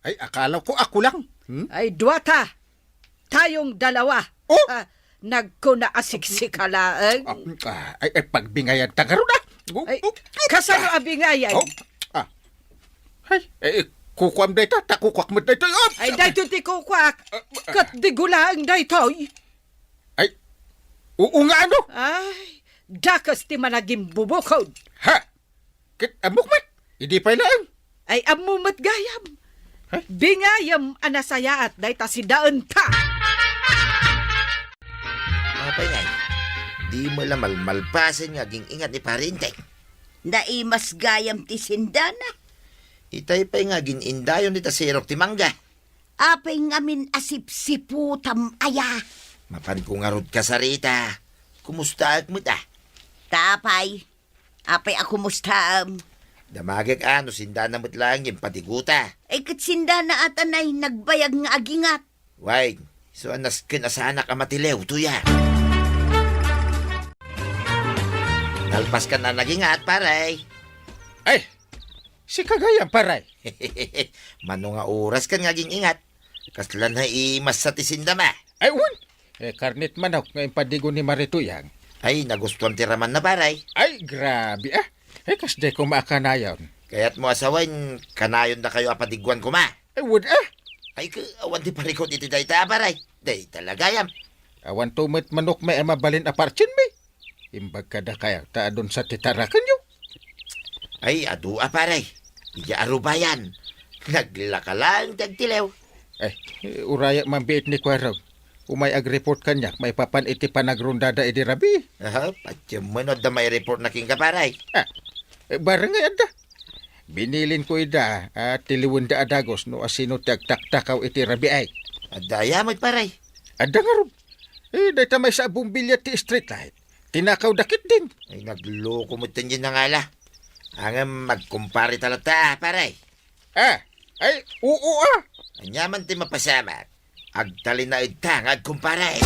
Ay, akala ko ako lang. Hmm? Ay, duata. Tayong dalawa. Oh! Ah, nagkuna a siksika laeng. Ah, ah, ay, ay, pagbingayan ta ngarud, ah. Oh, ay, oh, kasano ah, a bingayan? Oh, ah. Ay, eh, eh, kukuam dayta, ta kukuak met dayta. Oh, ay, dayto ti kukuak. Ah, ah. Ket digo laeng daytoy. Ay, oo nga, ano? Ay, dakes ti managimbubukod. Ha? Ket ammok met, idi pay laeng. Ay, ammo met gayam. Ay? Bingayem a nasayaat dayta sidaenta. Apay ngay, dimo la malmalpasen nga aging-ingat ni Pari Inteng? Naimas gayam ti sindana. Itay pay nga agin-indayon dita sirok ti mangga. Apay ngamin a sipsiputam aya? Mapanko ngarud kasarita. Kumustaak met a? Ta apay? Apay a kumustaam? Damagek a no sindana met laeng nga impadiguta. Ay, ket sindana a tanay nagbayag nga agingat. Way, isu a nasken a saanak a matiliw, tuya. Nalpaskan a nagingat, pare. Ay, sika gayam, pare. Mano nga oraskan nga aging-ingat? Kasla naimassa ti sindam a. Ay, wen. Eh, karnit manok nga impadigo ni Mari Tuyang. Ay, nagustuan ti ramanna, pare. Ay, grabe, ah. Eh, kasdi koma a kanayon. Kayatmo a sawen, kanayondakayo a padiguan koma. Ay, wen, ah. Ay, ka, awan ti parikut iti dayta, pare. Dayta la gayam. Awanto met manokmi a mabalin a partienmi. Imbag kadakayo ta adun sa ti tarakenyo. Ay, adu a, pare. Idiay arubayan. Naglaka laeng ti agtiliw. Eh, urayak man biit ni Kuarog. Umay agreport kaniak maipapan iti panagrondada idi rabii. Aha, patiem met no adda maireportna kenka, pare. Ah, eh, barangay adda. Binilinko ida a tiliwenda a dagus no asino ti agtaktakaw iti rabii. Adda aya met, pare? Adda ngarud. Eh, dayta maysa a bombilya ti street light. Tinakawda ketdin. Ay, nagloko met ti nangala. Ngem agkumpare ta latta, pare. Ah, ay, oo, ah. Ania man ti mapasamak? Agtalinaedta nga agkumpare.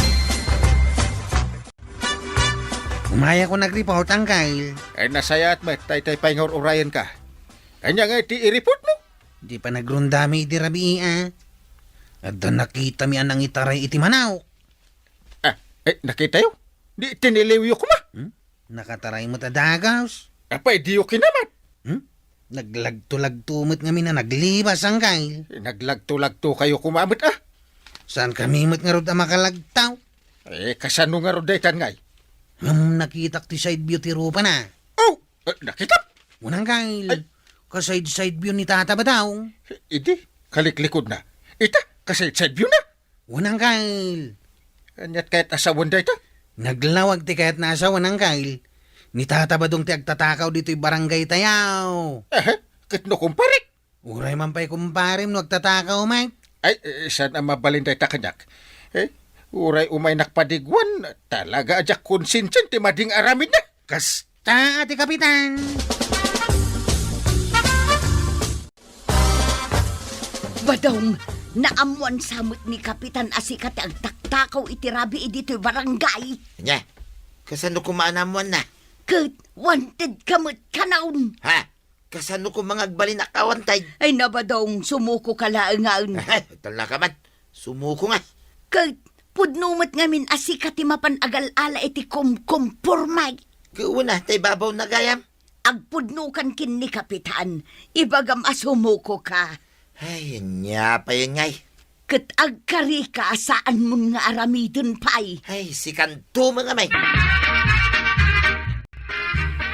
Umayakon agreport, Angkel. Ay, nasayaat met, daytay pay nga ur-urayenka. Ania ngay ti ireportmo? Di panagrondami idi rabii, ah. Adda nakitami a nangitaray iti manaw. Ah, eh, nakitayo? Di tiniliwyo koma. Hmm? Nakataray met a dagus. Apay, diyo kinamat? Hmm? Naglagto-lagto met ngamin a naglibas, Angkel. Naglagto-lagto kayo koma met, ah. Saan kami met ngarud a makalagtaw? Eh, kasano ngarud daytan ngay? Ngem nakitak ti side view ti rupana. Oh! Eh, nakitak? Wen, Angkel. Ay. Ka-side-side view ni Tata Badong. Idi, kaliklikod na. Ita, ka-side-side view na. Wen, Angkel. Aniat kayat a sawen dayta? Naglawag ti kayatna a sawen, Angkel. Ni Tata Badong ti agtatakaw ditoy barangay tayo. Aha, ket no kumparek? Uray man pay kumparem no agtatakaw met. Ay, eh, saan a mabalin dayta kaniak? Eh, uray umaynak padiguan, talaga a diak konsensian ti mading aramidna. Kasta a ti kapitan. Badong, naammoan sa met ni Kapitan a sika ti agtaktakaw iti rabii ditoy barangay. Ania? Kasano koma a naammoanna? Ket wanted ka met kanon. Ha? Kasano koma nga agbalin a ka-wanted? Ay, na, Badong, sumuko ka laengen. Ay, tala ka man. Sumuko nga. Ket pudno met ngamin a sika ti mapan agal-ala iti kumkumpormay. Ket wen a, ta ibabaw na gayam. Agpudnokan ken ni Kapitan, ibagam a sumuko ka. Ay, ania pay ngay? Ket agkari ka a saanmon nga aramiden pay. Ay, sikanto met ngay.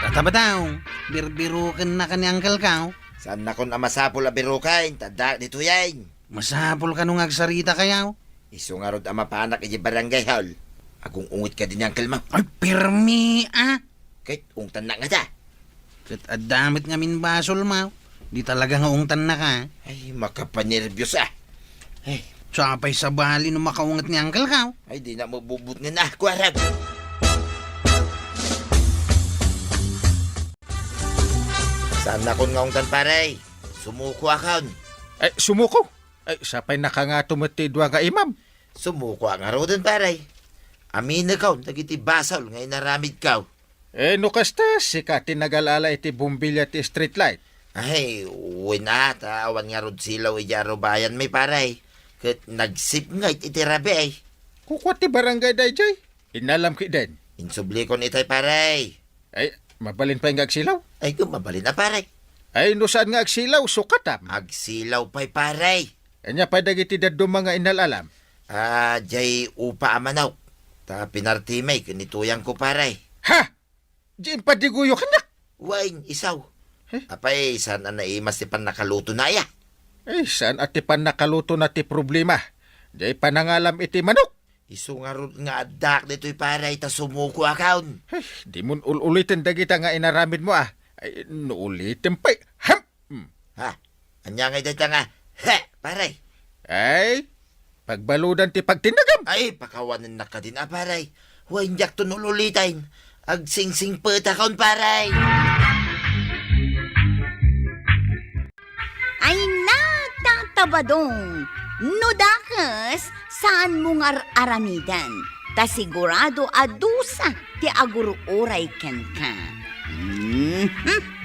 Tata Badong, birbirukenna ka ni Angkel ka. Saannakon a masapul a biruken, ta addaak ditoyen. Masapul kano nga agsarita kayo. Isu ngarud a mapanak idiay barangay hall. Agung-unget kadi ni Angkel mo. Ay, pirmi, ah! Ket ungtannak ngata. Ket adda met ngamin basol mo. Di talaga nga ungtannaka. Ay, makapanerbios, ah. Ay. Sa pay sabali no makaunget ni Angkel ka. Ay, di na mabubutngen, ah, kuarag. Saannakon nga ungtan, pare. Sumuko akon. Ay, sumuko? Ay, sapay nakangato met ti dua nga imam. Sumuko a ngaruden, pare. Aminekon dagiti basol nga inaramidko. Eh, no kasta, sika ti nagal-ala iti bombilya ti street light. Ay, wen a, ta awan ngarud silaw idiay arubayanmi, pare. Ket nagsipnget iti rabii. Kukua ti barangay daydiay. Inalam ketdin. Insublikon itay, pare. Ay, mabalin pay nga agsilaw? Ay, ket mabalin a, pare. Ay, no saan nga agsilaw, sukatam. Agsilaw pay, pare. Ania pay dagiti dadduma nga inal-alam? Ah, diay upa a manok. Ta pinartimi ken ni tuyangko, pare. Ha? Diay impadiguyo kaniak? Wen, isu. Eh? Apay, saan a naimas ti pannakalutona, aya? Eh, saan a ti pannakalutona ti problema? Diay panangalam iti manok. Isu ngarud nga addaak ditoy, pare, ta sumuko akon. Ay, dimon ul-uliten dagita nga inaramidmo, ah. Ay, no ulitem pay. Ham! Hmm. Ha? Ania ngay dayta nga, he, pare? Ay, pagbaludan ti pagtindagam. Ay, pakawanennak kadin a, pare. Wen, diakton ul-uliten. Agsingsingpetakon, pare. Ay na, Tata Badong, no dakes, saanmo nga ar-aramiden, ta sigurado a dusa ti agur-uray kenka. Mhm.